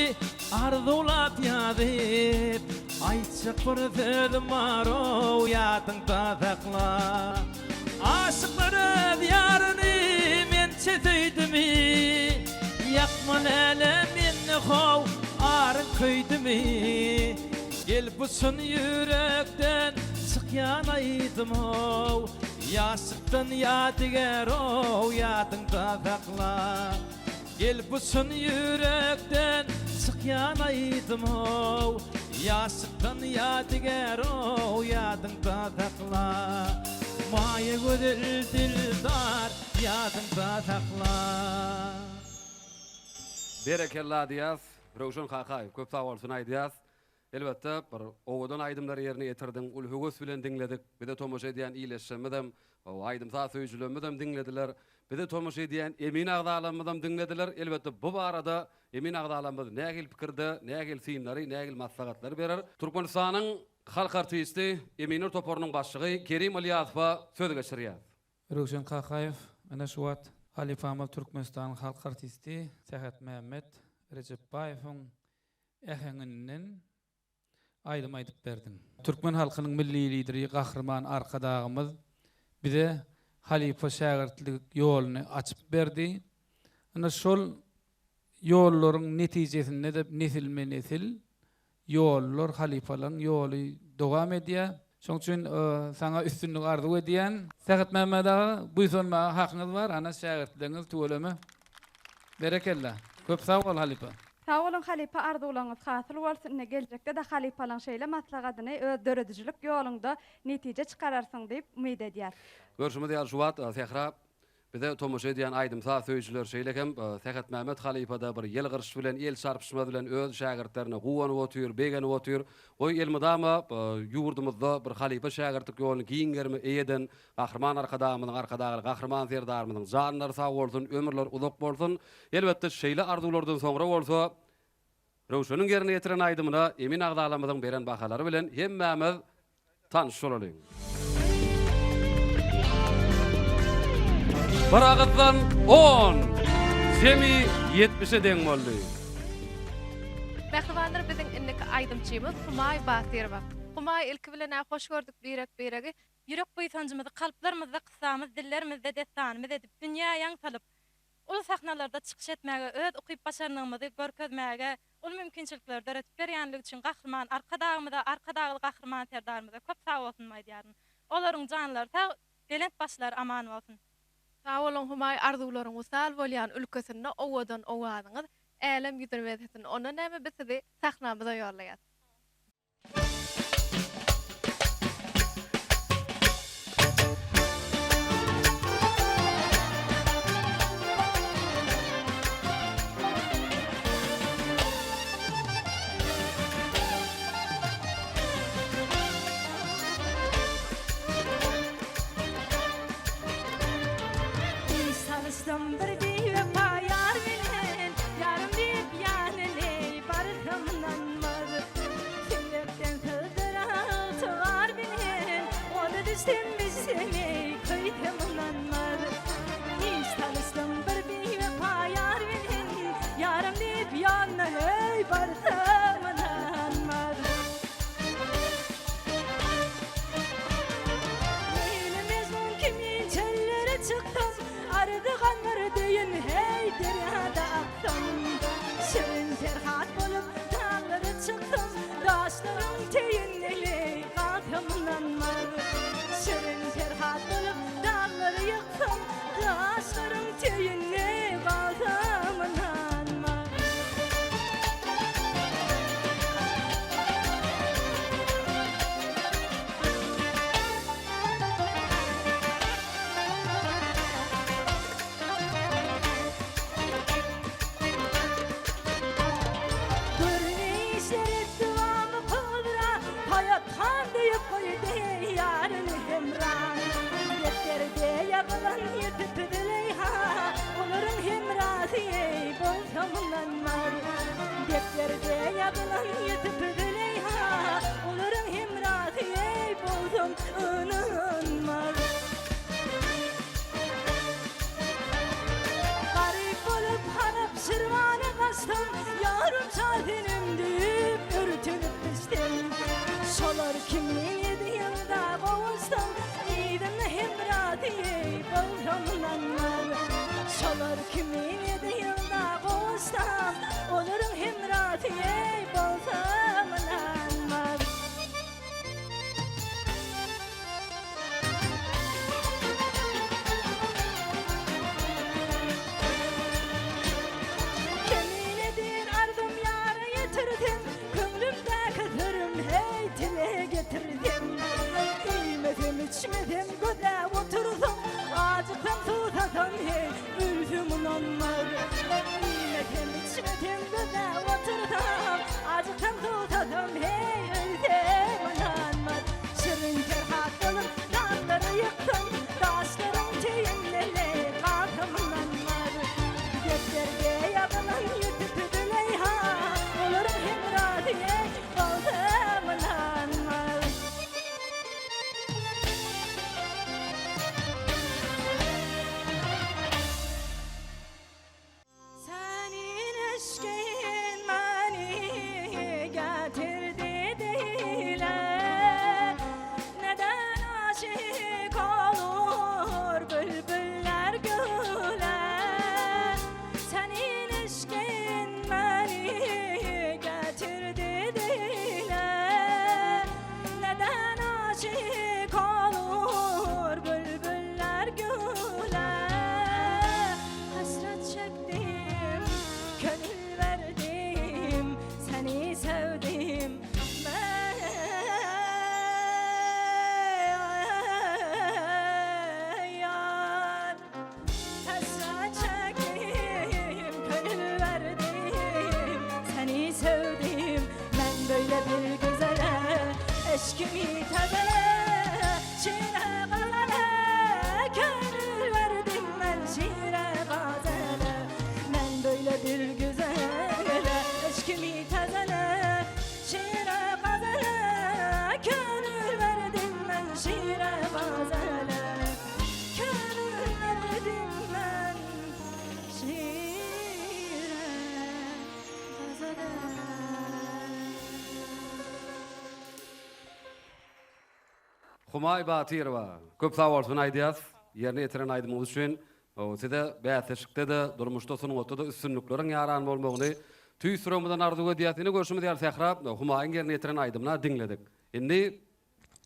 arzuwlap ýazyp, aýtjak bir sözüm bar-ow, ýadyňda sakla. Aşyklar öz ýaryny mençe söýdümi, Ýakma läle mende how, aryň köýdümi. Gel bu çyn ýürekden çykýan aýdym-ow, Ýaşlykdan ýadygär-ow, ýadyňda sakla. Gel bu çyn ýürekden çykýan aýdym-ow, Ýaşlykdan ýadygär-ow, ýadyňda sakla. Maýa gözel dildar, ýadyňda sakla. Berekella diýýäs Röwşen Kakaýew köp sag bolsun aýdýas. Elbetde, bir owadan aýdymlary ýerine ýetirdiň, uly höwes bilen diňledik. Bize tomaşa edýän ildeşlerimizem, aýdym-saz söýüjilerimizem diňlediler. Bize tomaşa edýän emin agzalarymyzam diňlediler. Elbetde, bu barada emin agzalarymyz nähili pikirde, nähili synlary, nähili maslahatlary berer? Türkmenistanyň halk artisti, eminler toparynyň başlygy Kerim Ylýasowa söz geçirýäs. Röwşen Kakaýew, Ine şu wagt halypamyz Türkmenistanyň halk artisti Sähetmämmet Rejepbaýewiň äheňinden aýdym aýdyp berdiň. Türkmen halkynyň Milli Lideri Gahryman Arkadagymyz. bize halypa-şägirtlik ýoluny açyp berdi. Ine şol ýollaryň netijesinde-de nesilme-nesil ýollar, halypalaryň ýoly dowam edýär. Şonuň üçin saňa üstünlik arzuw edýän. Sähetmämmet aga, buýsanmaga hakyňyz bar, ana şägirtleriňiz tüweleme. Berekella. Köp sag bol halypa. Sag boluň halypa arzuwlaryňyz hasyl bolsun ine geljekde-de halypalaň şeýle maslahadyny öz döredijilik ýoluňda netije çykararsyň diýip umyt edýäs. Görşümiz ýaly şu wagt Sähra Bize tomaşa edýän aýdym-saz söýüjiler şeýle hem Sähetmämmet halypa-da bir ýylgyryş bilen, el çarpyşma bilen öz şägirtlerine guwanyp otyr, begenip otyr. Goý, elmydama ýurdumyzda bir halypa-şägirtlik ýoluny giň gerime eýe eden Gahryman Arkadagymyzyň, Arkadagly Gahryman Serdarymyzyň janlary sag bolsun, ömürleri uzak bolsun! Elbetde, şeýle arzuwlardan soňra bolsa, Röwşeniň ýerine ýetiren aýdymyna emin agzalarymyzyň beren bahalary bilen hemmämiz tanyş bolalyň. Bir agyzdan on, jemi ýetmişe deň boldy. Mähribanlar biziň indiki aýdymçymyz Humaý Batyrowa. Humaý ilki bilen-ä hoş gördük birek-biregi. Ýürek buýsanjymyzy kalplarymyzda kyssamyz, dillerimizde dessanymyz edip, dünýä ýaň salyp, Uly sahnalarda çykyş etmäge, öz ukyp-başarnygymyzy görkezmäge uly mümkinçilikleri döredip berýänligi üçin Gahryman Arkadagymyza, Arkadagly Gahryman Serdarymyza köp sagbolsun aýdýaryn. Olaryň janlary sag, belent başlary aman bolsun! Sag boluň Humaý arzuwlaryň wysal bolýan ülkesinde owadan owazyňyz älem ýüzüni bezesin. Onda näme biz sizi sahnamyza ýollaýas. Iş salyşdym bir biwepa ýar bilen, Ýarym diýip ýanyny barsam ynanmaz. Söýmekden sözler ygtybar bilen, Oda düşsem bilsem eý köýsem ynanmaz. Iş salyşdym bir biwepa ýar bilen, Ýarym diýip ýanyna heý barsam ynanmaz. Leýli Mejnun kimin çöllere çyksam, Arzygan bir deýin heý derýada aksam. Şirin Perhat bolup daglara çyksam, Daşlaryň teýinde heý galsam ynanmaz. Şirin Perhat bolup daglary ýyksam, Daşlaryň teýinde galsam ynanmaz. Görüne işler etdi wamy kobra, Haýat han diýip goýdy ýaryny hemra. Depderde ýazylan Ýusup Züleýha, Olaryň hemrasy eý bolsam ynanmaz. Depderde ýazylan Ýusup Züleýha, Olaryň hemrasy eý bolsam ynanmaz. Garyp bolup Halap Şirwana gaçsam, Ýarym Şasenem diýip örtenip düşsem. Şolar kimin ýedi ýylda gowuşsam, Yzynda hemrasy eý bolsam ynanmaz. Şolar kimin ýedi ýylda gowuşsam, Olaryň hemrasy eý bolsam ynanmaz. Keminedir arzym ýara ýetirsem, Köňlümdäki syrym heý dile getirsem. Iýmesem içmesem gözläp otursam, Ajyksam suwsasam heý ölsem ynanmaz. Iýmesem içmesem gözläp otursam, Ajyksam suwsasam heý ölsem ynanmaz. Şirin Perhat bolup daglary ýyksam, Daşlaryň teýinde galsam ynanmaz. Depderde ýazylan Ýusup Züleýha, Olaryň hemrasy bolsam ynanmaz. Humaý Batyrowa, köp sag bolsun aýdýas, ýerine ýetiren aýdymyňyz üçin. Size bäsleşikde-de, durmuşda, sungatda-da üstünlikleriň ýaran bolmagyny tüýs ýüregimizden arzuw edýäs. Ine görşümiz ýaly Sähra Humaýyň ýerine ýetiren aýdymyna diňledik. Indi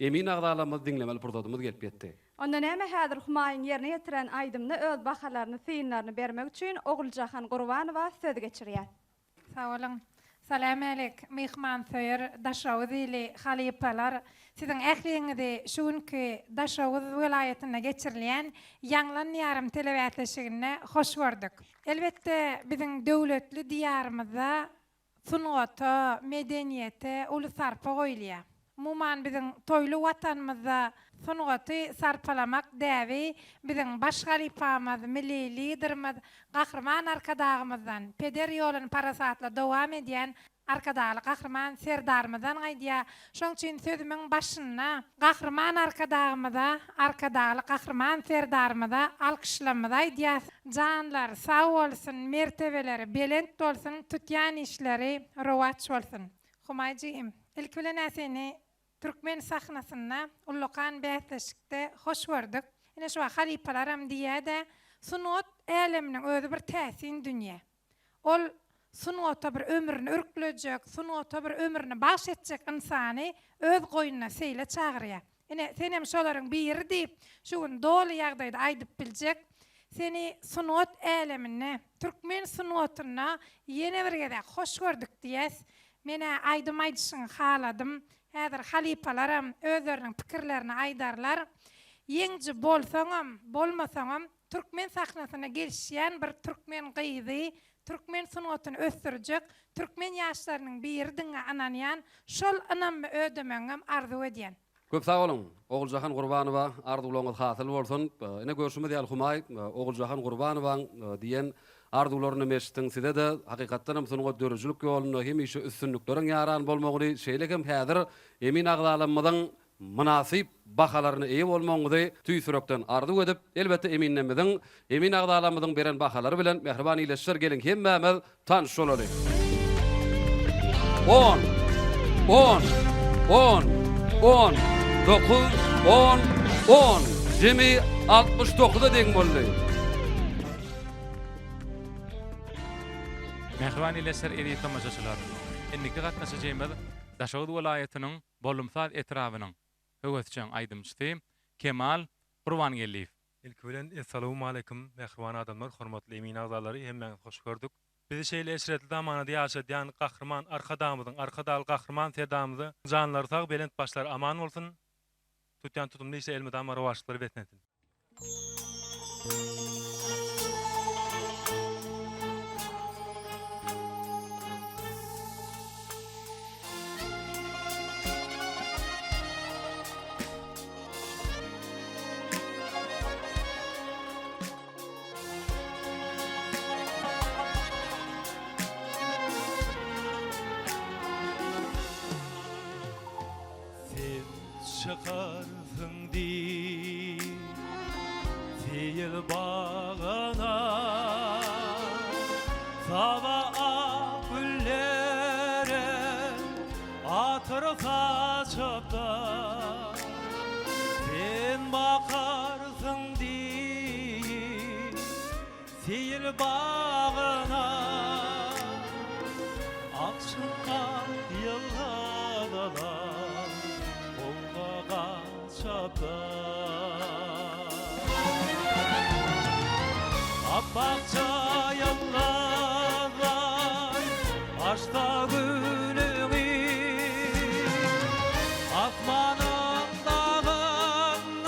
emin agzalarymyzy diňlemeli pursadymyz gelip ýetdi. Onda näme häzir Humaýyň ýerine ýetiren aýdymyna öz bahalaryny, synlaryny bermek üçin Oguljahan Gurbanowa söz geçirýär. Sag boluň. Salämälik, myhmansöýer Daşoguz ili, halypalar! Siziň ähliňizi şu günki Daşoguz welaýatynda geçirilýän Ýaňlan Diýarym telebäsleşiginde hoş gördük. Elbetde, biziň döwletli Diýarymyzda sungata, medeniýete uly sarpa goýulýar. Umuman, biziň toýly Watanymyzda sungaty sarpalamak däbi biziň baş halypamyz, Milli Liderimiz Gahryman Arkadagymyzdan, peder ýoluny parasatly dowam edýän Arkadagly Gahryman Serdarymyzdan gaýdýar. Şonuň üçin sözümiň başynda Gahryman Arkadagymyza, Arkadagly Gahryman Serdarymyza alkyşlarymyzy aýdýas. Janlary sag bolsun, mertebeleri belent bolsun, tutýan işleri rowaç bolsun! Humaý jigim, ilki bilen-ä seni türkmen sahnasynda ullakan bäsleşikde hoş gördük. Ine şu wagt halypalaram diýýä-dä, sungat äleminiň özi bir täsin dünýä. Ol sungata bir ömrüni örklejek, sungata bir ömrüni bagş etjek ynsany öz goýnuna seýle çagyrýar. Ine, senem şolaryň biri diýip, şu gün doly ýagdaýda aýdyp biljek. Seni sungat äleminde, türkmen sungatynda ýene bir gezek hoş gördük diýýäs. Men-ä aýdym aýdyşyňy haladym. Häzir halypalaram özleriniň pikirlerini aýdarlar. Ýeňiji bolsaňam, bolmasaňam, türkmen sahnasyna gelişýän bir türkmen gyzy, türkmen sungatyny ösdürjek türkmen ýaşlarynyň biridigiňe ynanýan, şol ynammy ödemegiňem arzuw edýän. Köp sag boluň, Oguljahan Gurbanowa, arzuwlaryňyz hasyl bolsun. Ine görşümiz ýaly Humaý, Oguljahan Gurbanowaň diýen arzuwlaryny eşitdiň. Size-de hakykatdanam sungat döredijilik ýolunda hemişe üstünlikleriň ýaran bolmagyny, şeýle hem häzir emin agzalarymyzyň mynasyp bahalaryna eýe bolmagyňyzy tüýs ýürekden arzuw edip, elbetde eminlerimiziň, emin agzalarymyzyň beren bahalary bilen mähriban ildeşler geliň hemmämiz tanyş bolalyň. On, on, on, on, dokuz, on, on, jemi 69-a deň boldy. Mähriban ildeşler, eziz tomaşaçylar! Indiki gatnaşyjymyz Daşoguz welaýatynyň Bollumsaz etrabynyň höwesjeň aýdymçysy Kemal Gurbangeldiýew. Ilki bilen Essalawmaleýkim mähriban adamlar hormatly emin agzalary hemmäňizi hoş gördük. Bizi şeýle eşretli zamanada ýaşadýan Gahryman Arkadagymyzyň Arkadagly Gahryman Serdarymyza janlary sag belent başlary aman bolsun tutýan tutumly işleri elmydama rowaçlyklara beslensin. Sen çykarsyň diýip seýil bagyna Saba ak güllere atyr saçypda Sen bakarsyň diýip seýil bagyna Akşam ýyldyzlar howga gaçypdyr. Apbakja ýyldyzlar açsa gülüňi, Asmanyň dagyndan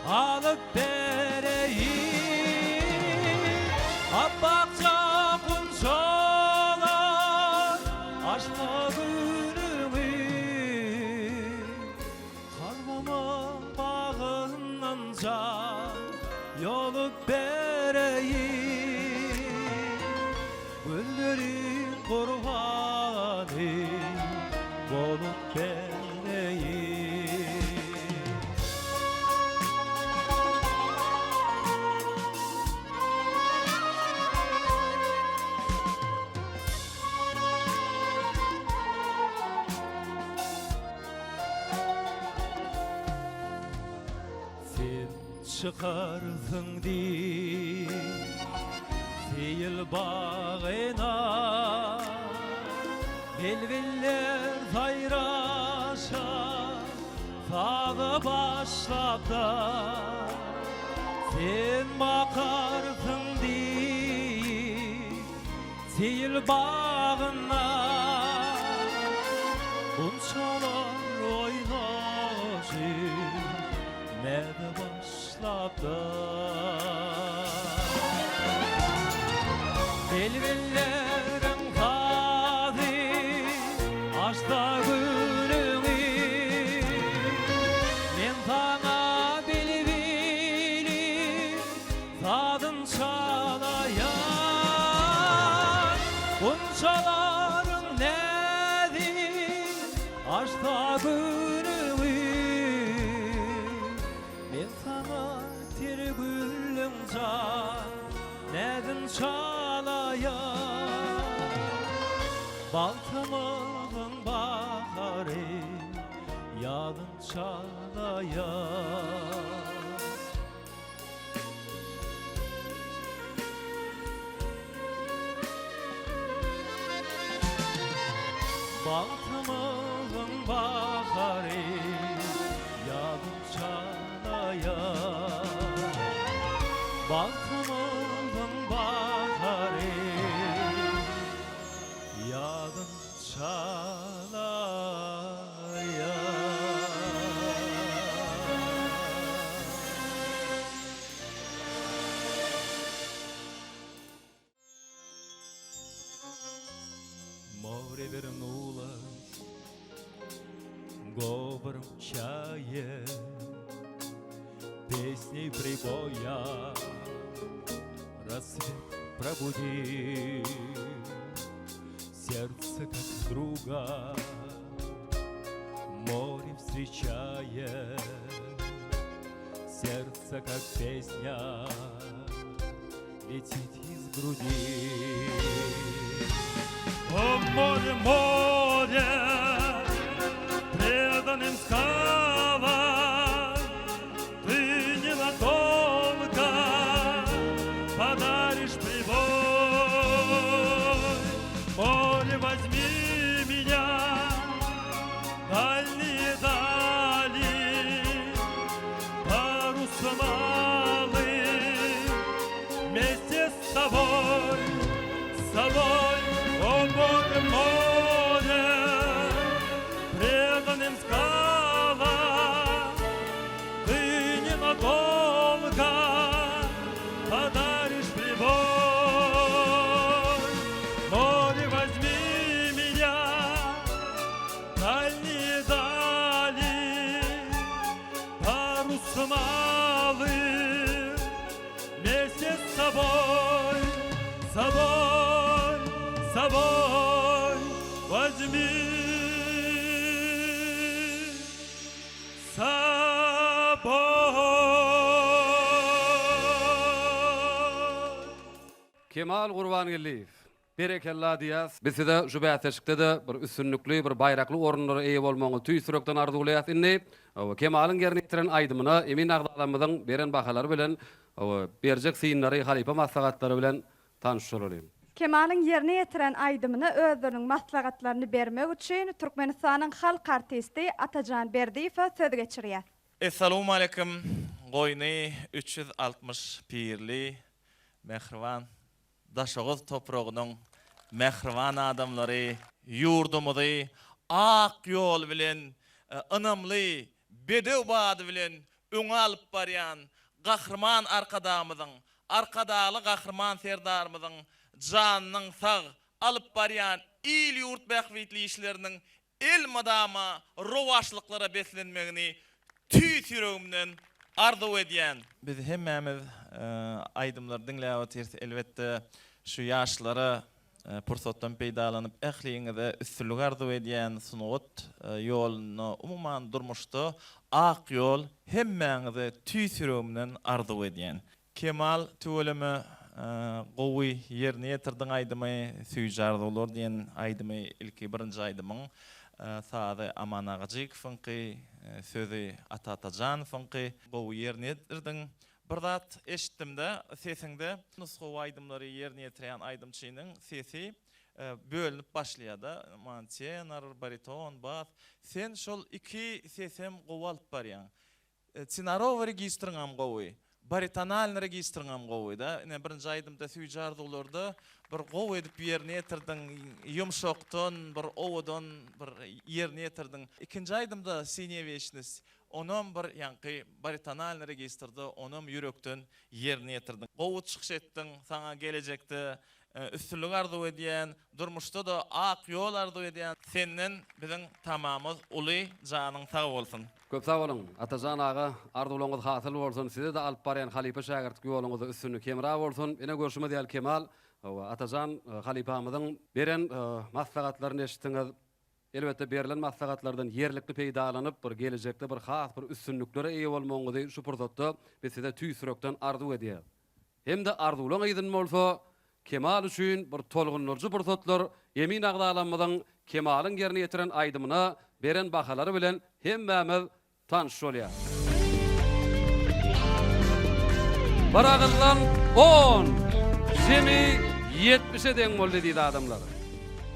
Alyp bereýin Apbakja gunçalar Açma gülüňi Kalbymyň bagyndan jan Ýolup bereýin Gözleriň gurbany Bolup bereýin. Çykarsyň diýip seýil bagyna Bilbiller saýraşa saza başlapda Sen bakarsyň diýip seýil bagyna Gunçalar oýnaşyp Näde başlapdy? Bilbilleriň sazy açsa gülüňi, Men saňa bilbiliň sazyn çalaýan. Gunçalaryň näzi Açsa gülüňi, Men saňa ter gülüň jan näzin çalaýan. Bagtymyzyň bahary ýazyn çalaýan. Bagtymyzyň bahary ýazyn çalaýar. Bagtymyzyň bahary ýazyn çalaýar. Море вернулось говором чаек, Песней прибоя рассвет пробудил. Сердце как друга море встречает, Сердце как песня летит из груди. О море, море, преданным скалам, Ты ненадолго подаришь прибой. Море, возьми меня, дальние дали, Парус малый вместе с тобой, с тобой, о море, море, преданным скалам, ты ненадолго подаришь прибой. Море, возьми меня, дальние дали, парус малый, вместе с собой, с собой, с собой возьми. С собой. Kemal Gurbangeldiýew, Berekella diýýäs. Biz size şu bäsleşikde-de bir üstünlikli, bir baýrakly orunlara eýe bolmagyňyzy tüýs ýürekden arzuwlaýas. Indi Kemalyň ýerine ýetiren aýdymyna emin agzalarymyzyň beren bahalary bilen, berjek synlary, halypa maslahatlary bilen tanyş bolalyň. Kemalyň ýerine ýetiren aýdymyna özleriniň maslahatlaryny bermek üçin Türkmenistanyň halk artisti Atajan Berdiýewe söz geçirýär. Essalawmaleýkim goýny 360 pirli mähriban Daşoguz topragynyň mähriban adamlary ýurdumyzy ak ýol bilen ynamly bedew bady bilen öňe alyp barýan Gahryman Arkadagymyzyň, Arkadagly Gahryman Serdarymyzyň janynyň sag, alyp barýan il-ýurt bähbitli işleriniň elmydama rowaçlyklara beslenmegini tüýs ýüregimden arzuw edýän. Biz hemmämiz aýdymlary diňläp otyrys. Elbetde, şu ýaşlara pursatdan peýdalanyp ähliňize üstünlik arzuw edýän. Sungat ýolunda, umuman durmuşda ak ýol hemmäňize tüýs ýüregimden arzuw edýän. Kemal tüweleme gowy ýerine ýetirdiň aýdymy Süýji arzuwlar diýen aýdymy ilki birinji aýdymyň. Sazy Aman Agajykowyňky, sözi Ata Atajanowyňky. Gowy ýerine ýetirdiň. Bir zat eşitdimde sesiňde nusgawy aýdymlary ýerine ýetirýän aýdymçynyň sesi bölünip başlaýada, man tenor, bariton, bas. Sen şol iki sesem gowy alyp barýaň. Tenorowy registriňem gowy, baritonalnyý registriňem gowy-da. Ine birinji aýdymda Süýji arzuwlarda bir gowy edip ýerine ýetirdiň, ýumşakdan bir owadan bir ýerine ýetirdiň. Ikinji aýdymda Siniýa weçnost onam bir ýaňky baritonalnyý registrde onam ýürekden ýerine ýetirdiň. Gowy çykyş etdiň, saňa gelejekde Üstünlik arzuw edýän, durmuşda-da ak ýol arzuw edýän. Senden biziň tamamyz uly janyň sag bolsun. Köp sag boluň, Atajan aga, arzuwlaryňyz hasyl bolsun, size-de alyp barýan halypa-şägirtlik ýoluňyzda üstünlik hemra bolsun. Ine görşümiz ýaly Kemal, hawa, Atajan halypamyzyň beren maslahatlaryny eşitdiňiz. Elbetde berlen maslahatlardan ýerlikli peýdalanyp, bir gelejekde bir has bir üstünliklere eýe bolmagyňyzy şu pursatda biz size tüýs ýürekden arzuw edýäs. Hem-de arzuwlaň yzyn bolsa, Kemal üçin bir tolgundyryjy pursatlar emin agzalarymyzyň Kemalyň ýerine ýetiren aýdymyna beren bahalary bilen hemmämiz tanyş bolýas. Bir agyzdan on, jemi ýetmişe deň boldy diýdi adamlar.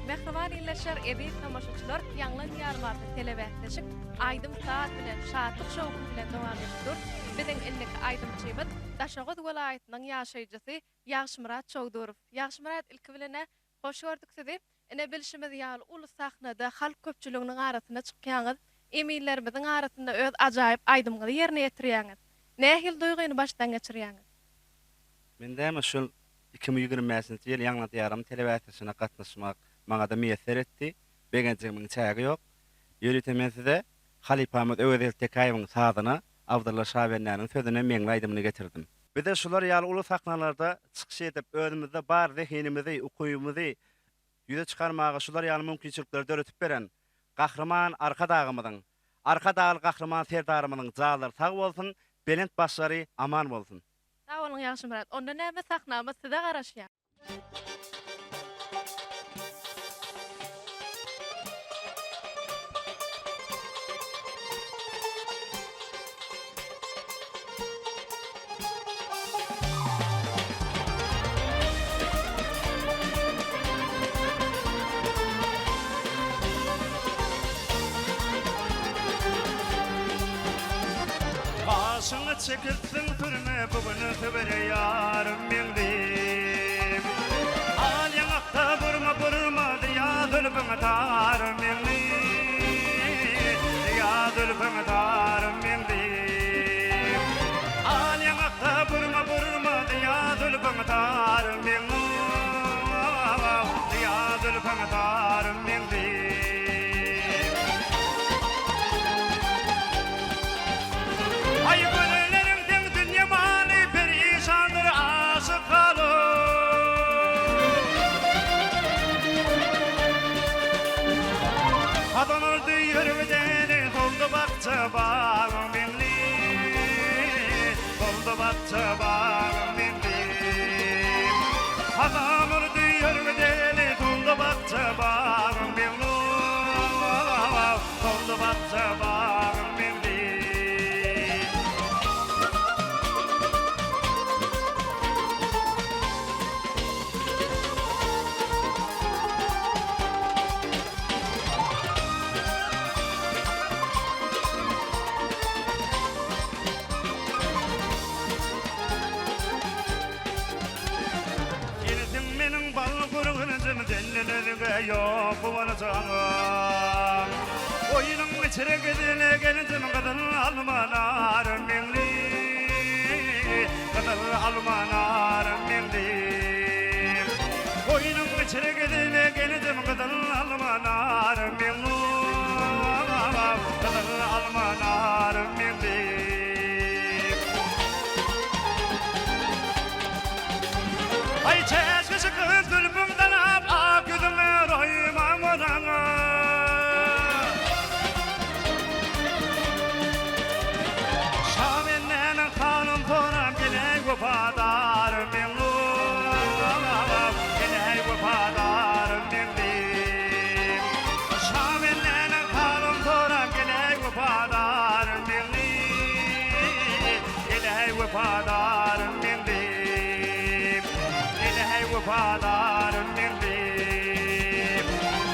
Mähriban ildeşler, eziz tomaşaçylar, Ýaňlan Diýarym atly telebäsleşik aýdym-saz bilen, şatlyk-şowhun bilen dowam edip dur. Biziň indiki aýdymçymyz Daşoguz welaýatynyň ýaşaýjysy Ýagşymyrat Çowdurow. Ýagşymyrat ilki bilen-ä hoş gördük sizi. Ine bilşimiz ýaly uly sahnada halk köpçüliginiň arasynda çykýaňyz, eminlerimiziň arasynda öz ajaýyp aýdymyňyzy ýerine ýetirýäňiz. Nähili duýgyny başdan geçirýäňiz? Men däme şul 2025-nji ýyl Ýaňlan Diýarym telebäsleşigine gatnaşmak maňada miýesser etdi. Begenjigimiň çägi ýok. Ýörite men size halypamyz Öwezgeldi Tekäýewiň sazyna, Abdylla Şabendäniň sözüne Meňli aýdymyny getirdim. Bize şular ýaly uly sahnalarda çykyş edip, özümizde bar zehinimizi, ukybymyzy ýüze çykarmaga şular ýaly mümkinçilikleri döretip beren Gahryman Arkadagymyzyň, Arkadagly Gahryman Serdarymyzyň janlary sag bolsun, belent başlary aman bolsun! Sag boluň Ýagşymyrat. Onda näme sahnamyz size garaşýar. Gaşyňy çekipsiň sürme bu gün söwere ýarym meňlim. Al ýaňakda burma burma ýa zülpüňe tarym meňli. Ýa zülpüňe tarym meňlim. Al ýaňakda burma burma ýa zülpüňe tarym meňli. Ýa zülpüňe tarym meňli. Aý gözelleriň seň dünýe maly perişandyr aşyk haly. Hazan oldy ýüregi däli soldy bakja bagyň meňli. Soldy bakja bagyň meňli. Hazan oldy ýüregi däli soldy bakja bagyň meňli. Soldy bakja bagyň meňli. Sensiň meniň bal gurgunjym senden özge ýok guwanjym. Goýnuň içre gizli gelinjim gyzyl almalar meňli. Gyzyl almalar meňli. Goýnuň içre gizli gelinjim gyzyl almalar meňli. Gyzyl almalar meňli. Aý çeşmeşik zülpüň dalap ak ýüzüňe roýman bozaňa. wepadarym meňzim Ene-heý wepadarym meňzim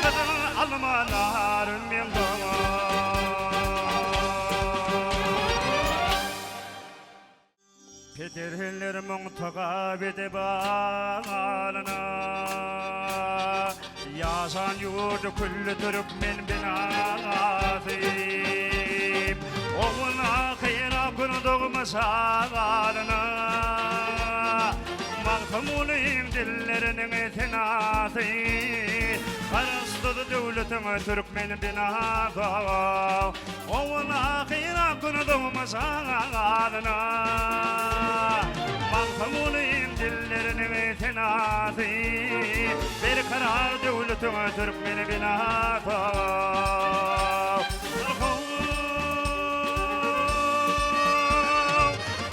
Gyzyl alma narym meňzim. Pederlerimiň tagap edip alyna, Ýaşan ýurdy külli türkmen binasy. Ogul-ahyra gün dogmuş agalyna, Magtymgulyň dilleriniň senasy. Garaşsyz döwletiň türkmen binasy. Owal-ahyr gün dogmuş agalyna, Magtymgulyň dilleriniň senasy, Berkarar döwletiň türkmen binasy.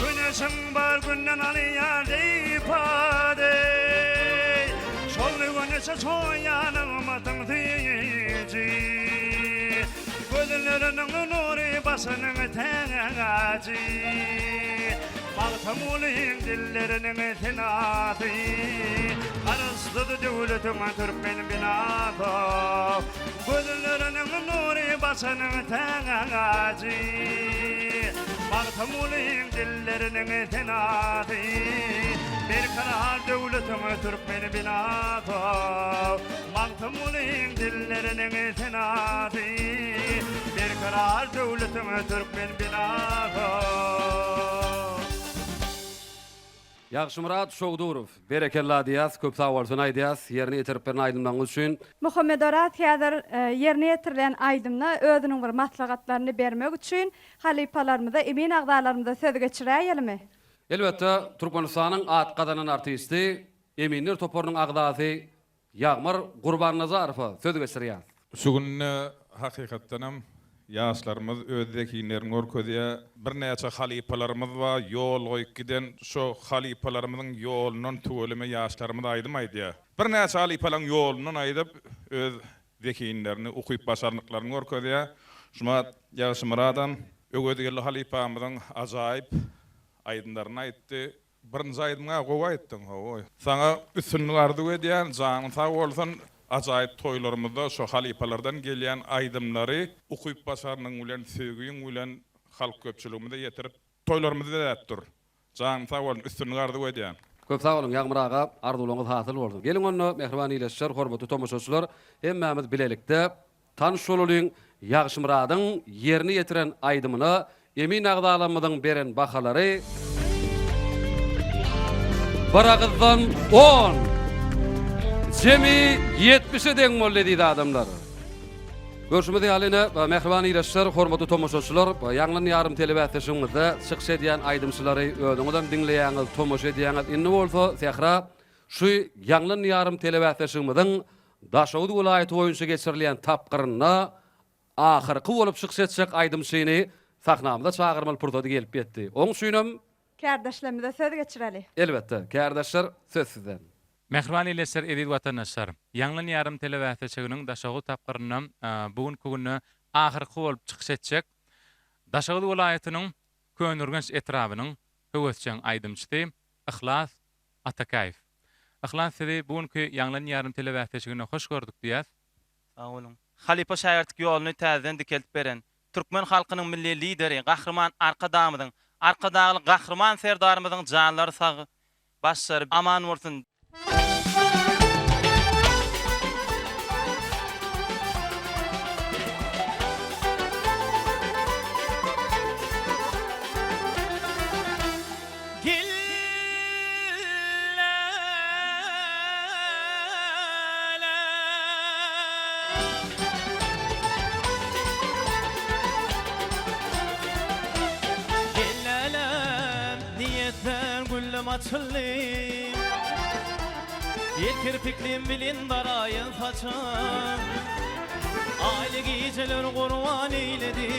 Güneşiň bar günden alýar deý pady, Şol güneşe çoýýan nygmatyň süýji. Gözleriniň nury başynyň täji, Magtymgulyň dilleriniň senasy, Garaşsyz döwletiň türkmen binasy. Gözleriniň nury başynyň täji, Magtymgulyň dilleriniň senasy, Berkarar döwletiň türkmen binasy. Magtymgulyň dilleriniň senasy, Berkarar döwletiň türkmen binasy. Ýagşymyrat Şowdurow, berekella diýýäs, köp sag bolsun aýdýas, ýerine ýetirip beren aýdymlaryňyz üçin. Muhammedoraz häzir ýerine ýetirilen aýdymda özüniň bir maslahatlaryny bermek üçin halypalarymyza, emin agzalarymyza söz geçiräýelimi? Elbetde, Türkmenistanyň at gazanan artisti, eminler toparynyň agzasy Ýagmyr Gurbannazarowa söz geçirýär. Şu günde hakykatdanam ýaşlarymyz öz zehinlerini görkezýär. Birnäçe halypalarymyz bar, ýol goýup giden. Şo halypalarymyzyň ýolundan tüweleme ýaşlarymyz aýdym aýdýar. Birnäçe halypalaryň ýolundan aýdyp, öz zehinlerini, ukyp-başarnyklaryny görkezýär. Şumat Ýagşymyradam Öwezgeldi halypamyzyň ajaýyp aýdymlaryny aýtdy. Birinji aýdymyňa gowy aýtdyň hawa. Saňa üstünlik arzuw edýän janyň sag bolsun ajaýyp toýlarymyzda şo halypalardan gelýän aýdymlary ukyp başarnygyň bilen söýgiň bilen halk köpçüligimize ýetirip toýlarymyzy bezäp dur janyň sag bolsun üstünlik arzuw edýän. Köp sag boluň Ýagmyr aga arzuwlaryňyz hasyl bolsun. Geliň onda mähriban ildeşler hormatly tomaşaçylar hemmämiz bilelikde Tanyş bolalyň, Ýagşymyradyň ýerine ýetiren aýdymyna emin agzalarymyzyň beren bahalary bir agyzdan on, jemi ýetmişe deň boldy eziz adamlar. Görşümiz ýaly ine, mähriban ildeşler, hormatly tomaşaçylar, Ýaňlan ýarym telebäsleşigimizde çykyş edýän aýdymçylary özüňizem diňleýäňiz, tomaşa edýäňiz. Indi bolsa Sähra şu Ýaňlan ýarym telebäsleşigimiziň Daşoguz welaýaty boýunça geçirilýän tapgyrynda ahyrky bolup çykyş etjek aýdymçyny sahnamyza çagyrmaly pursady gelip ýetdi. Oň üçinem. Kärdeşlerimize söz geçireli. Elbetde, kärdeşler, söz sizden. Mähriban ildeşler, eziz watandaşlar! Ýaňlan ýarym telebäsleşiginiň Daşoguz tapgyrynda bu günki günde ahyrky bolup çykyş etjek Daşoguz welaýatynyň Köneürgenç etrabynyň höwesjeň aýdymçysy Yhlas Atakäýew. Yhlas sizi bu günki Ýaňlan ýarym telebäsleşiginde hoş gördük diýýäs. Sag boluň. Halypa-şägirtlik ýoluny täzeden dikeltip beren, türkmen halkynyň Milli Lideri Gahryman Arkadagymyzyň, Arkadagly Gahryman Serdarymyzyň janlary sag, başlary aman bolsun! Gel-lälem, niýetden güllüm açyldy. El kirpiklim bilin daraýyn saçym. Aýly gijeler gurban eýledim.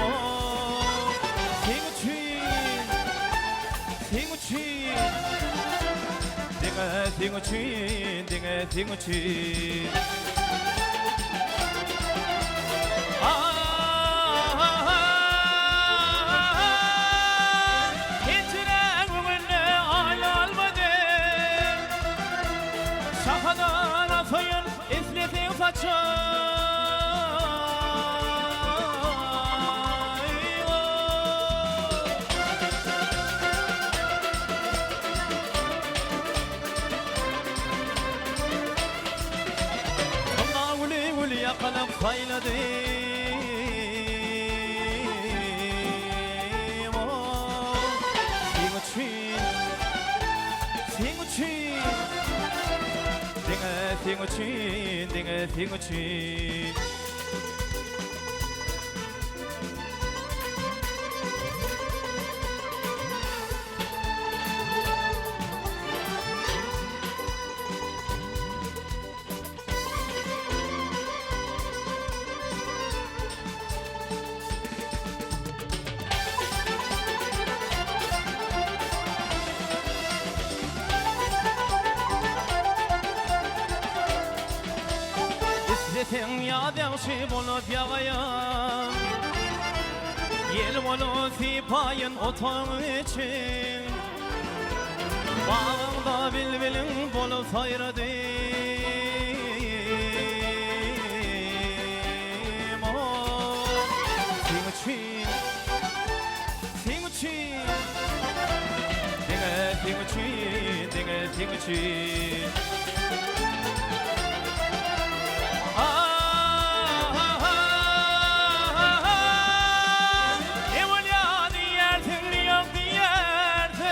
Oh, seň üçin, seň üçin, diňe seň üçin, diňe seň üçin. Ah. üçin, diňe seň üçin. Isleseň ýaz ýagşy bolup ýagaýyn Ýel bolup sypaýyn otagyň için Bagyňda bilbiliň bolup saýradym oh Seň üçin Seň üçin Diňe seň üçin Diňe seň üçin Ne bolýar diýersiň, ýok diýersiň.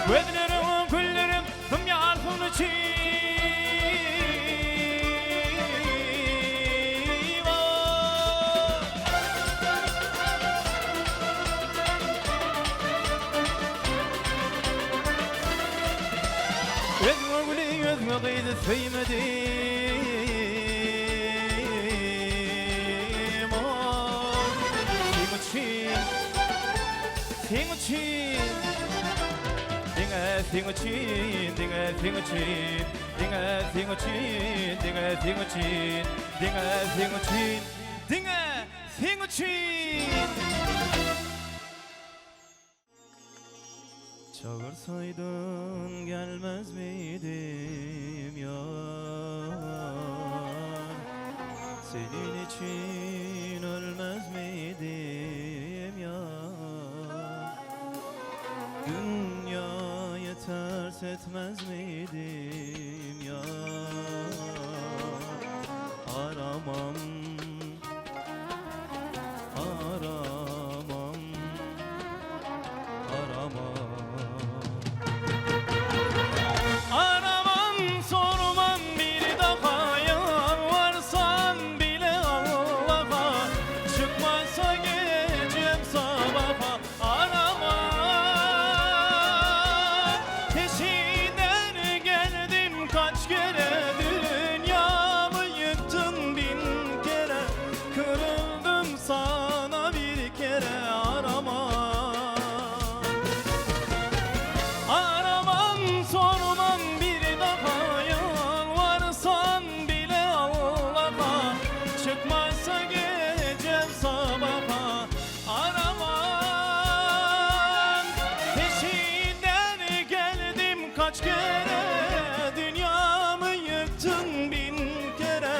Gözleriň güldürip dymýarsyň üçin. Özge güli, özge gyzy söýmedim. Seň üçin, seň üçin, diňe seň üçin, diňe seň üçin, diňe seň üçin, diňe seň üçin, diňe seň üçin, diňe seň üçin. Çagyrsaýdyň gelmez miydim yar Senin için ölmez miydim yar Dünyayı ters etmez miydim yar Aramam Aramam Aramam Aramam sormam bir daha Yalvarsam bile Allah'a Çıkmazsa gecem sabaha Aramam Peşinden geldim kaç kere Dünyamı yıktın bin kere Kırıldım sana bir kere Aramam Aramam sormam bir daha Yalvarsan bile Allah'a Çıkmazsa gecem sabaha Aramam Peşinden geldim kaç kere Dünyamı yıktın bin kere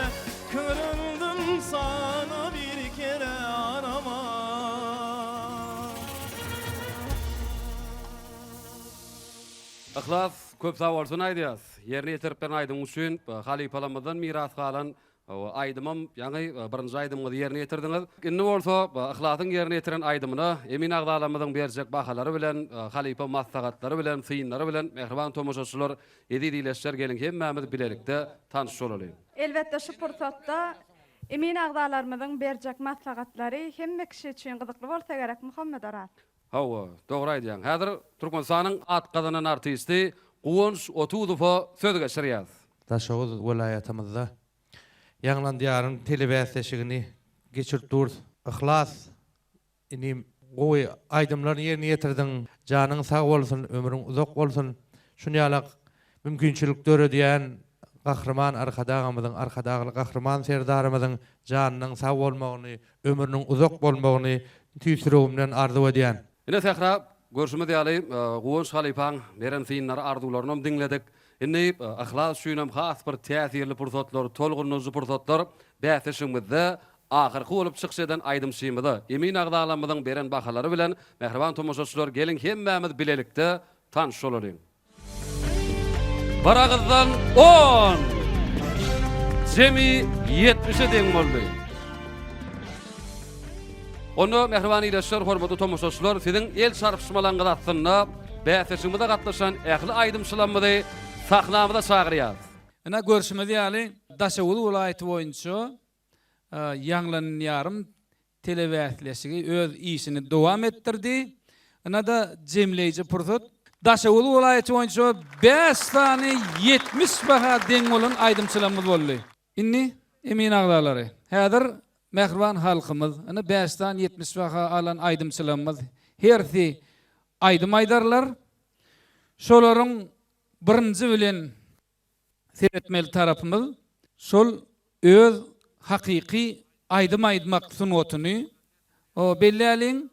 Kırıldım sana bir kere Aramam. Yhlas köp sag bolsun aýdýas. Ýerine ýetirip beren aýdymyň üçin halypalarymyzdan miras galan aýdymam ýaňy birinji aýdymyňyzy ýerine ýetirdiňiz. Indi bolsa Yhlasyň ýerine ýetiren aýdymyna emin agzalarymyzyň berjek bahalary bilen, halypa maslahatlary bilen, synlary bilen mähriban tomaşaçylar, eziz ildeşler geliň hemmämiz bilelikde tanyş bolalyň. Elbetde şu pursatda emin agzalarymyzyň berjek maslahatlary hemme kişi üçin gyzykly bolsa gerek Muhammet Oraz. Hawa, dogry aýdýaň. Häzir Türkmenistanyň at gazanan artisti Guwanç Otuzowa söz geçirýäs. Daşoguz welaýatymyzda Ýaňlan Diýaryň telebäsleşigini geçirip durus. Yhlas Inim gowy aýdymlaryny ýerine ýetirdiň janyň sag bolsun ömrüň uzak bolsun şunýalak mümkinçilik döredýän Gahryman Arkadagymyzyň Arkadagly Gahryman Serdarymyzyň janynyň sag bolmagyny ömrüniň uzak bolmagyny tüýs ýüregimden arzuw edýän. Ine Sähra, görşümiz ýaly, Guwanç halypaň beren synlary, arzuwlarynam diňledik. Indi Yhlas üçinem has bir täsirli pursatlar, tolgundyryjy pursatlar bäsleşigimizde ahyrky bolup çykyş eden aýdymçymyza emin agzalarymyzyň beren bahalary bilen mähriban tomaşaçylar geliň hemmämiz bilelikde tanyş bolalyň. Bir agyzdan on! Jemi ýetmişe deň boldy. Onda mähriban ildeşler, hormatly tomaşaçylar, siziň el çarpyşmalaryňyz astynda bäsleşigimize gatnaşan ähli aýdymçylarymyzy sahnamyza çagyrýarys. Ynha, görşümiz ýaly, Daşoguz welaýaty boýunça Ýaňlanýarym telebäsleşigi öz işini dowam etdirdi. Ynha-da jemleýji pursat. Daşoguz welaýaty boýunça bäş sany 70 baha deň bolan aýdymçylarymyz boldy. Indi, emin agzalary, häzir mähriban halkymyz, ine bäş sany 70 baha alan aýdymçylarymyz hersi aýdym aýdarlar. Şolaryň birinji bilen seretmeli tarapymyz şol öz hakyky aýdym aýdmak sungatyny belläliň,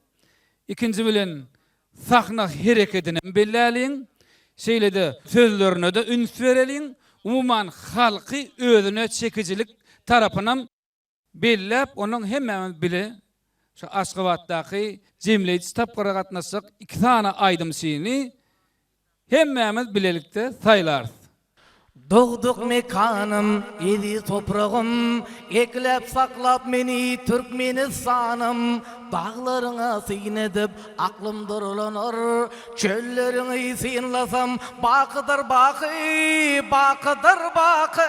ikinji bilen sahna herekedinem belläliň, şeýle-de sözlerine-de üns bereliň, umuman halky özüne çekijilik tarapynam Belläp, onnoň hemmämiz bile şu Aşgabatdaky jemleýji tapgyra gatnaşjak iki sany aýdymçyny hemmämiz bilelikde saýlarys. Dogduk mekanym, eziz topragym, Ekläp-saklap meni Türkmenistanym. Daglaryňa syn edip, aklym durlanar, Çölleriňi synlasam, bakydyr baky, bakydyr baky.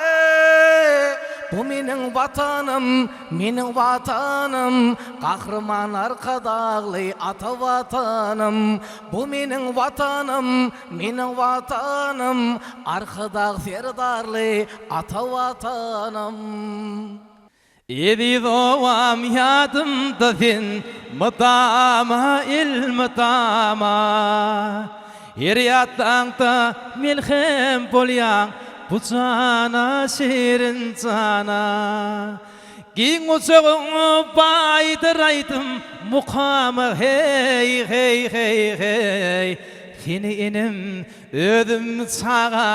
Bu meniň Watanym, meniň Watanym, Gahryman Arkadagly ata Watanym. Bu meniň Watanym, meniň Watanym, Arkadag Serdarly ata Watanym. Eziz obam ýadymda sen mydama elmydama Her ýatlaňda melhem bolýaň bu jana şirin jana Giň gujagyň baýdyr aýdym mukama heý heý heý heý Seni enem Özüm çaga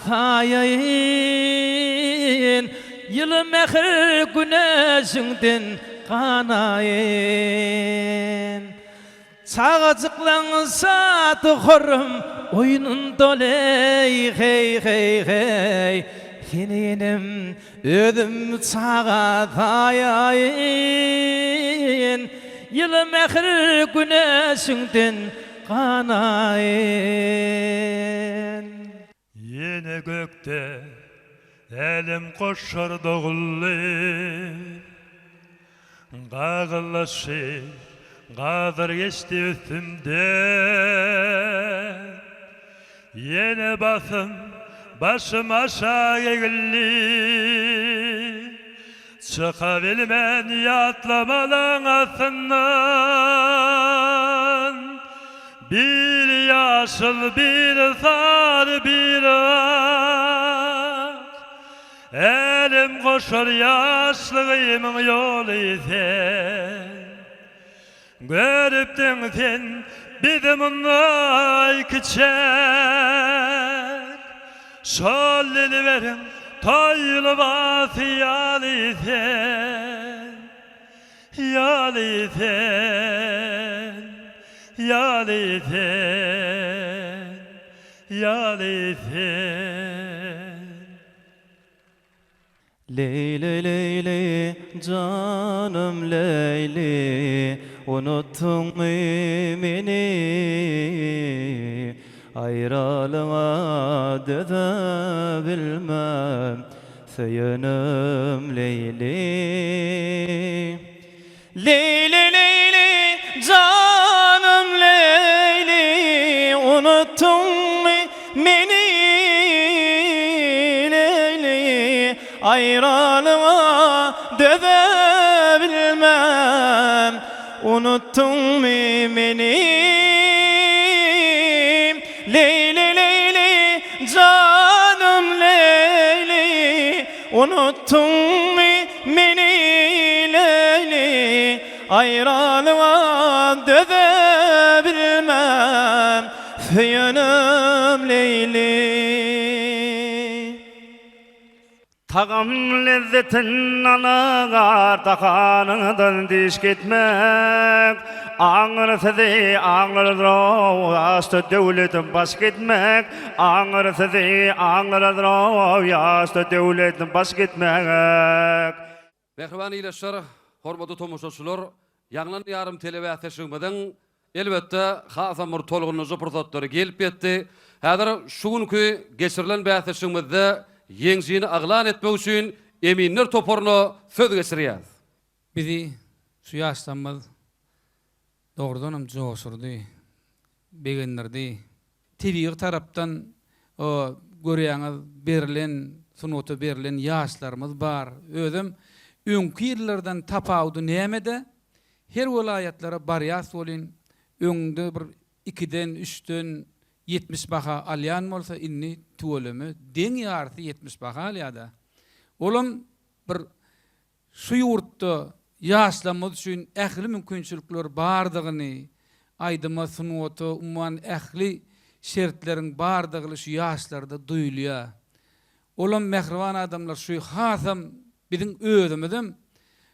saýaýyn, Ýyly mähir güneşiňden ganaýyn. Çagajyklaň şady-horram oýnunda leý, heý, heý, heý. Seni enem Özüm çaga saýaýyn, Ýyly mähir güneşiňden ganaýyn. Ýene gökde älemgoşar doguldy. Gagyllaşy gadyr geçdi üstümden. Ýene basym başym aşak egildi. Çykabilmän ýatlamalaň astyndan. Biri ýaşyl, biri sary, biri ak. Älemgoşar ýaşlygymyň ýoly sen. Görüpdiň sen bizi mundan kiçäk. Şol dilberiň toý lybasy ýaly sen. Ýaly sen, ýaly sen, ýaly sen. Leýli leýli janym leýli unutdyňmy meni aýralyňa döze bilmem söýenim leýli. Leýli leýli janym leýli unutdyňmy meni leýli aýralyga döze bilmem unutdyňmy meni leýli leýli janym leýli Unutdyňmy meni Leýli Aýralyga döze bilmem Söýenim Leýli. Tagam lezzetin alagar Dakanyňdan diş gitmek Aňyr sizi aňyrdyr-ow Ýaşda döwletim baş gitmek Aňyr sizi aňyrdyr-ow Ýaşda döwletim baş gitmek. Mähriban ildeşler, hormatly tomaşaçylar, Ýaňlan ýarym telebäsleşigimiziň, elbetde, hasam bir tolgundyryjy pursatlary gelip ýetdi. Häzir şu günki geçirilen bäsleşigimizde. ýeňjini yglan etmek üçin eminler toparyna söz geçirýäris. Bizi şu ýaşlarymyz dogrudanam joşurdy, begendirdi. Tebigy tarapdan görýäňiz berlen, sungata berlen ýaşlarymyz bar. Özem öňki ýyllardan tapawudy nämede, her welaýatlara barýas welin, öňde bir ikiden, üçden 70 baha alýan bolsa, indi tüweleme deň ýarysy 70 baha alýada. Olam bir Şu ýurtda ýaşlarymyz üçin ähli mümkinçilikler bardygyny, aýdyma, sungata, umuman ähli şertleriň bardygyly şu ýaşlarda duýulýar. Olam mähriban adamlar şu hasam biziň özümizem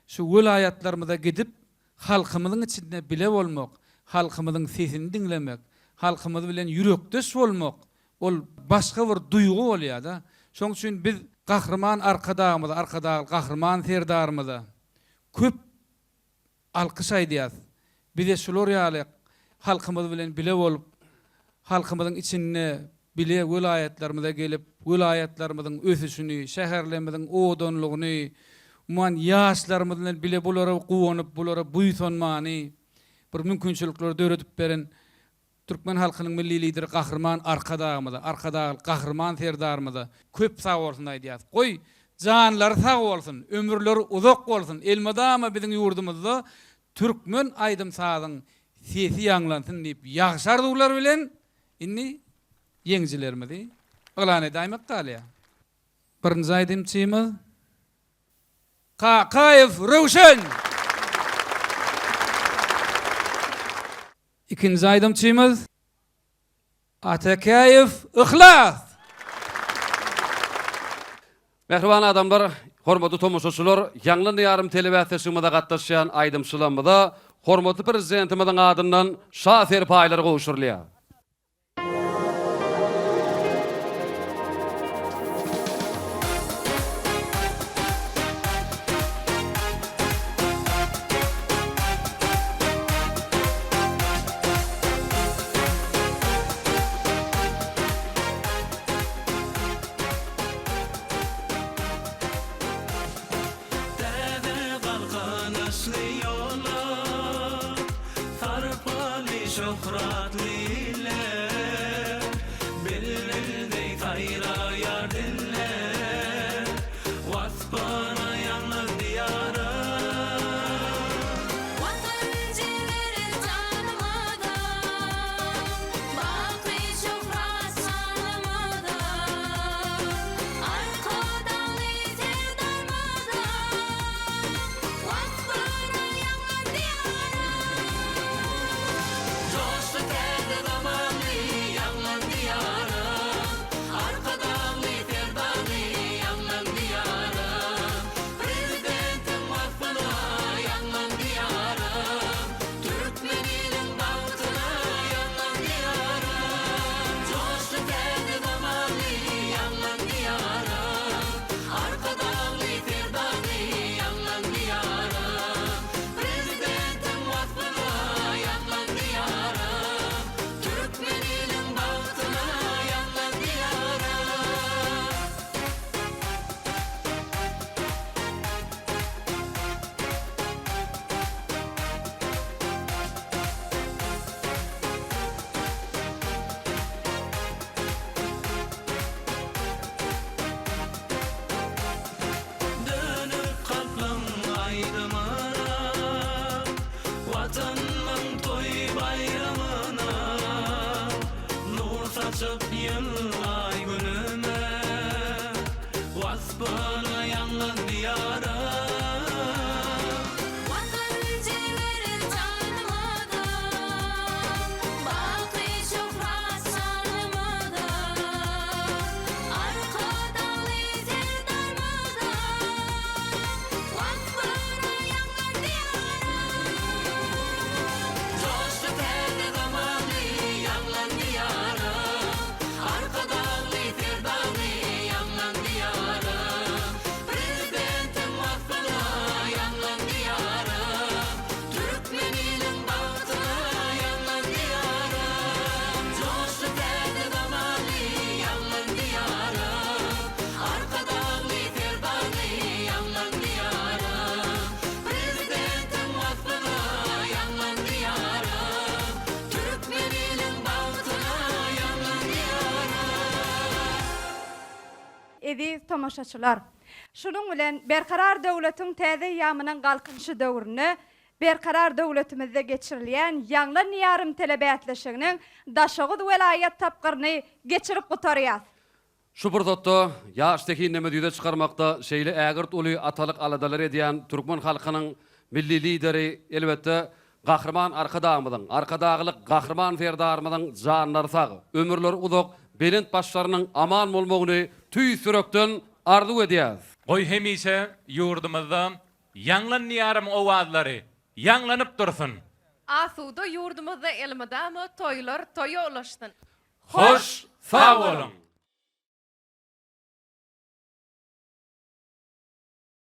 şu welaýatlarymyza gidip halkymyzyň içinde bile bolmak, halkymyzyň sesini diňlemek, halkymyz bilen ýürekdeş bolmak Ol başga bir duýgy bolýar-da. Şonuň üçin biz Gahryman Arkadagymyza, Arkadagly Gahryman Serdarymyza köp alkyş aýdýarys. Bize şular ýaly halkymyz bilen bile bolup, halkymyzyň içinde bile welaýatlarymyza gelip, welaýatlarymyzyň ösüşini, şäherlerimiziň owadanlygyny, umuman ýaşlarymyz bilen bile bulara guwanyp, bulara buýsanmany bir mümkinçilikleri döredip beren Türkmen halkynyň Milli Lideri Gahryman Arkadagymyza, Arkadagly Gahryman Serdarymyza köp sag bolsun aýdýarys. Goý, janlary sag bolsun, ömürleri uzak bolsun, elmydama biziň ýurdumyzda türkmen aýdym-sazyň sesi ýaňlansyn diýip ýagşy arzuwlar bilen indi ýeňijilerimizi yglan edäýmek galýar. Birinji aýdymçymyz Kakaýew Röwşen! Ikinji aýdymçymyz Atakäýew Yhlas! Mähriban adamlar, hormatly tomaşaçylar, Ýaňlan Diýarym telebäsleşigimize gatnaşýan aýdymçylarymyza hormatly Prezidentimiziň adyndan Şa serpaýlary gowşurylýar. Täze Galkynyşly ýola, Sarpaly, şöhratly ile, Bilbil deý saýraýar diller, Waspyna ýaňlan Diýarym. Watan jigeri janymyza, Baky şöhrat şanymyza, Arkadagly Serdarymyza, Waspyna ýaňlan Diýarym. Joşdy täze zamanly ýaňlan Diýarym, Arkadagly Serdarly ýaňlan Diýarym, Prezidentiň waspyna ýaňlan Diýarym, Türkmen iliň bagtyna ýaňlan Diýarym. Joşdy täze zamanly ýaňlan Diýarym, Arkadagly Serdarly ýaňlan Diýarym, Prezidentiň waspyna ýaňlan Diýarym, Türkmen iliň bagtyna ýaňlan Diýarym. Dönüp kalplaň aýdymyna, Watanmyň toý-baýramyna, Nur saçyp ýyl, aý, günüme, Waspyna ýaňlan Diýarym. Watan jigeri janymyza, Baky şöhrat şanymyza, Arkadagly Serdarymyza, Waspyna ýaňlan Diýarym. Joşdy täze zamanly ýaňlan Diýarym, Arkadagly. tomaşaçylar! Şunuň bilen, Berkarar döwletiň täze eýýamynyň Galkynyşy döwründe Berkarar döwletimizde geçirilýän Ýaňlan Diýarym telebäsleşiginiň Daşoguz welaýat tapgyryny geçirip gutarýas. Şu pursatda ýaş zehinlerimizi ýüze çykarmakda şeýle ägirt uly atalyk aladalary edýän türkmen halkynyň Milli Lideri, elbetde, Gahryman Arkadagymyzyň, Arkadagly Gahryman Serdarymyzyň janlary sag, ömürleri uzak, belent başlarynyň aman bolmagyny tüýs ýürekden arzuw edýäris. Goý hemişe ýurdumyzda Ýaňlan Diýarym owazlary ýaňlanyp dursun! Asuda ýurdumyzda elmydama toýlar toýa ulaşsyn! Hoş sag boluň!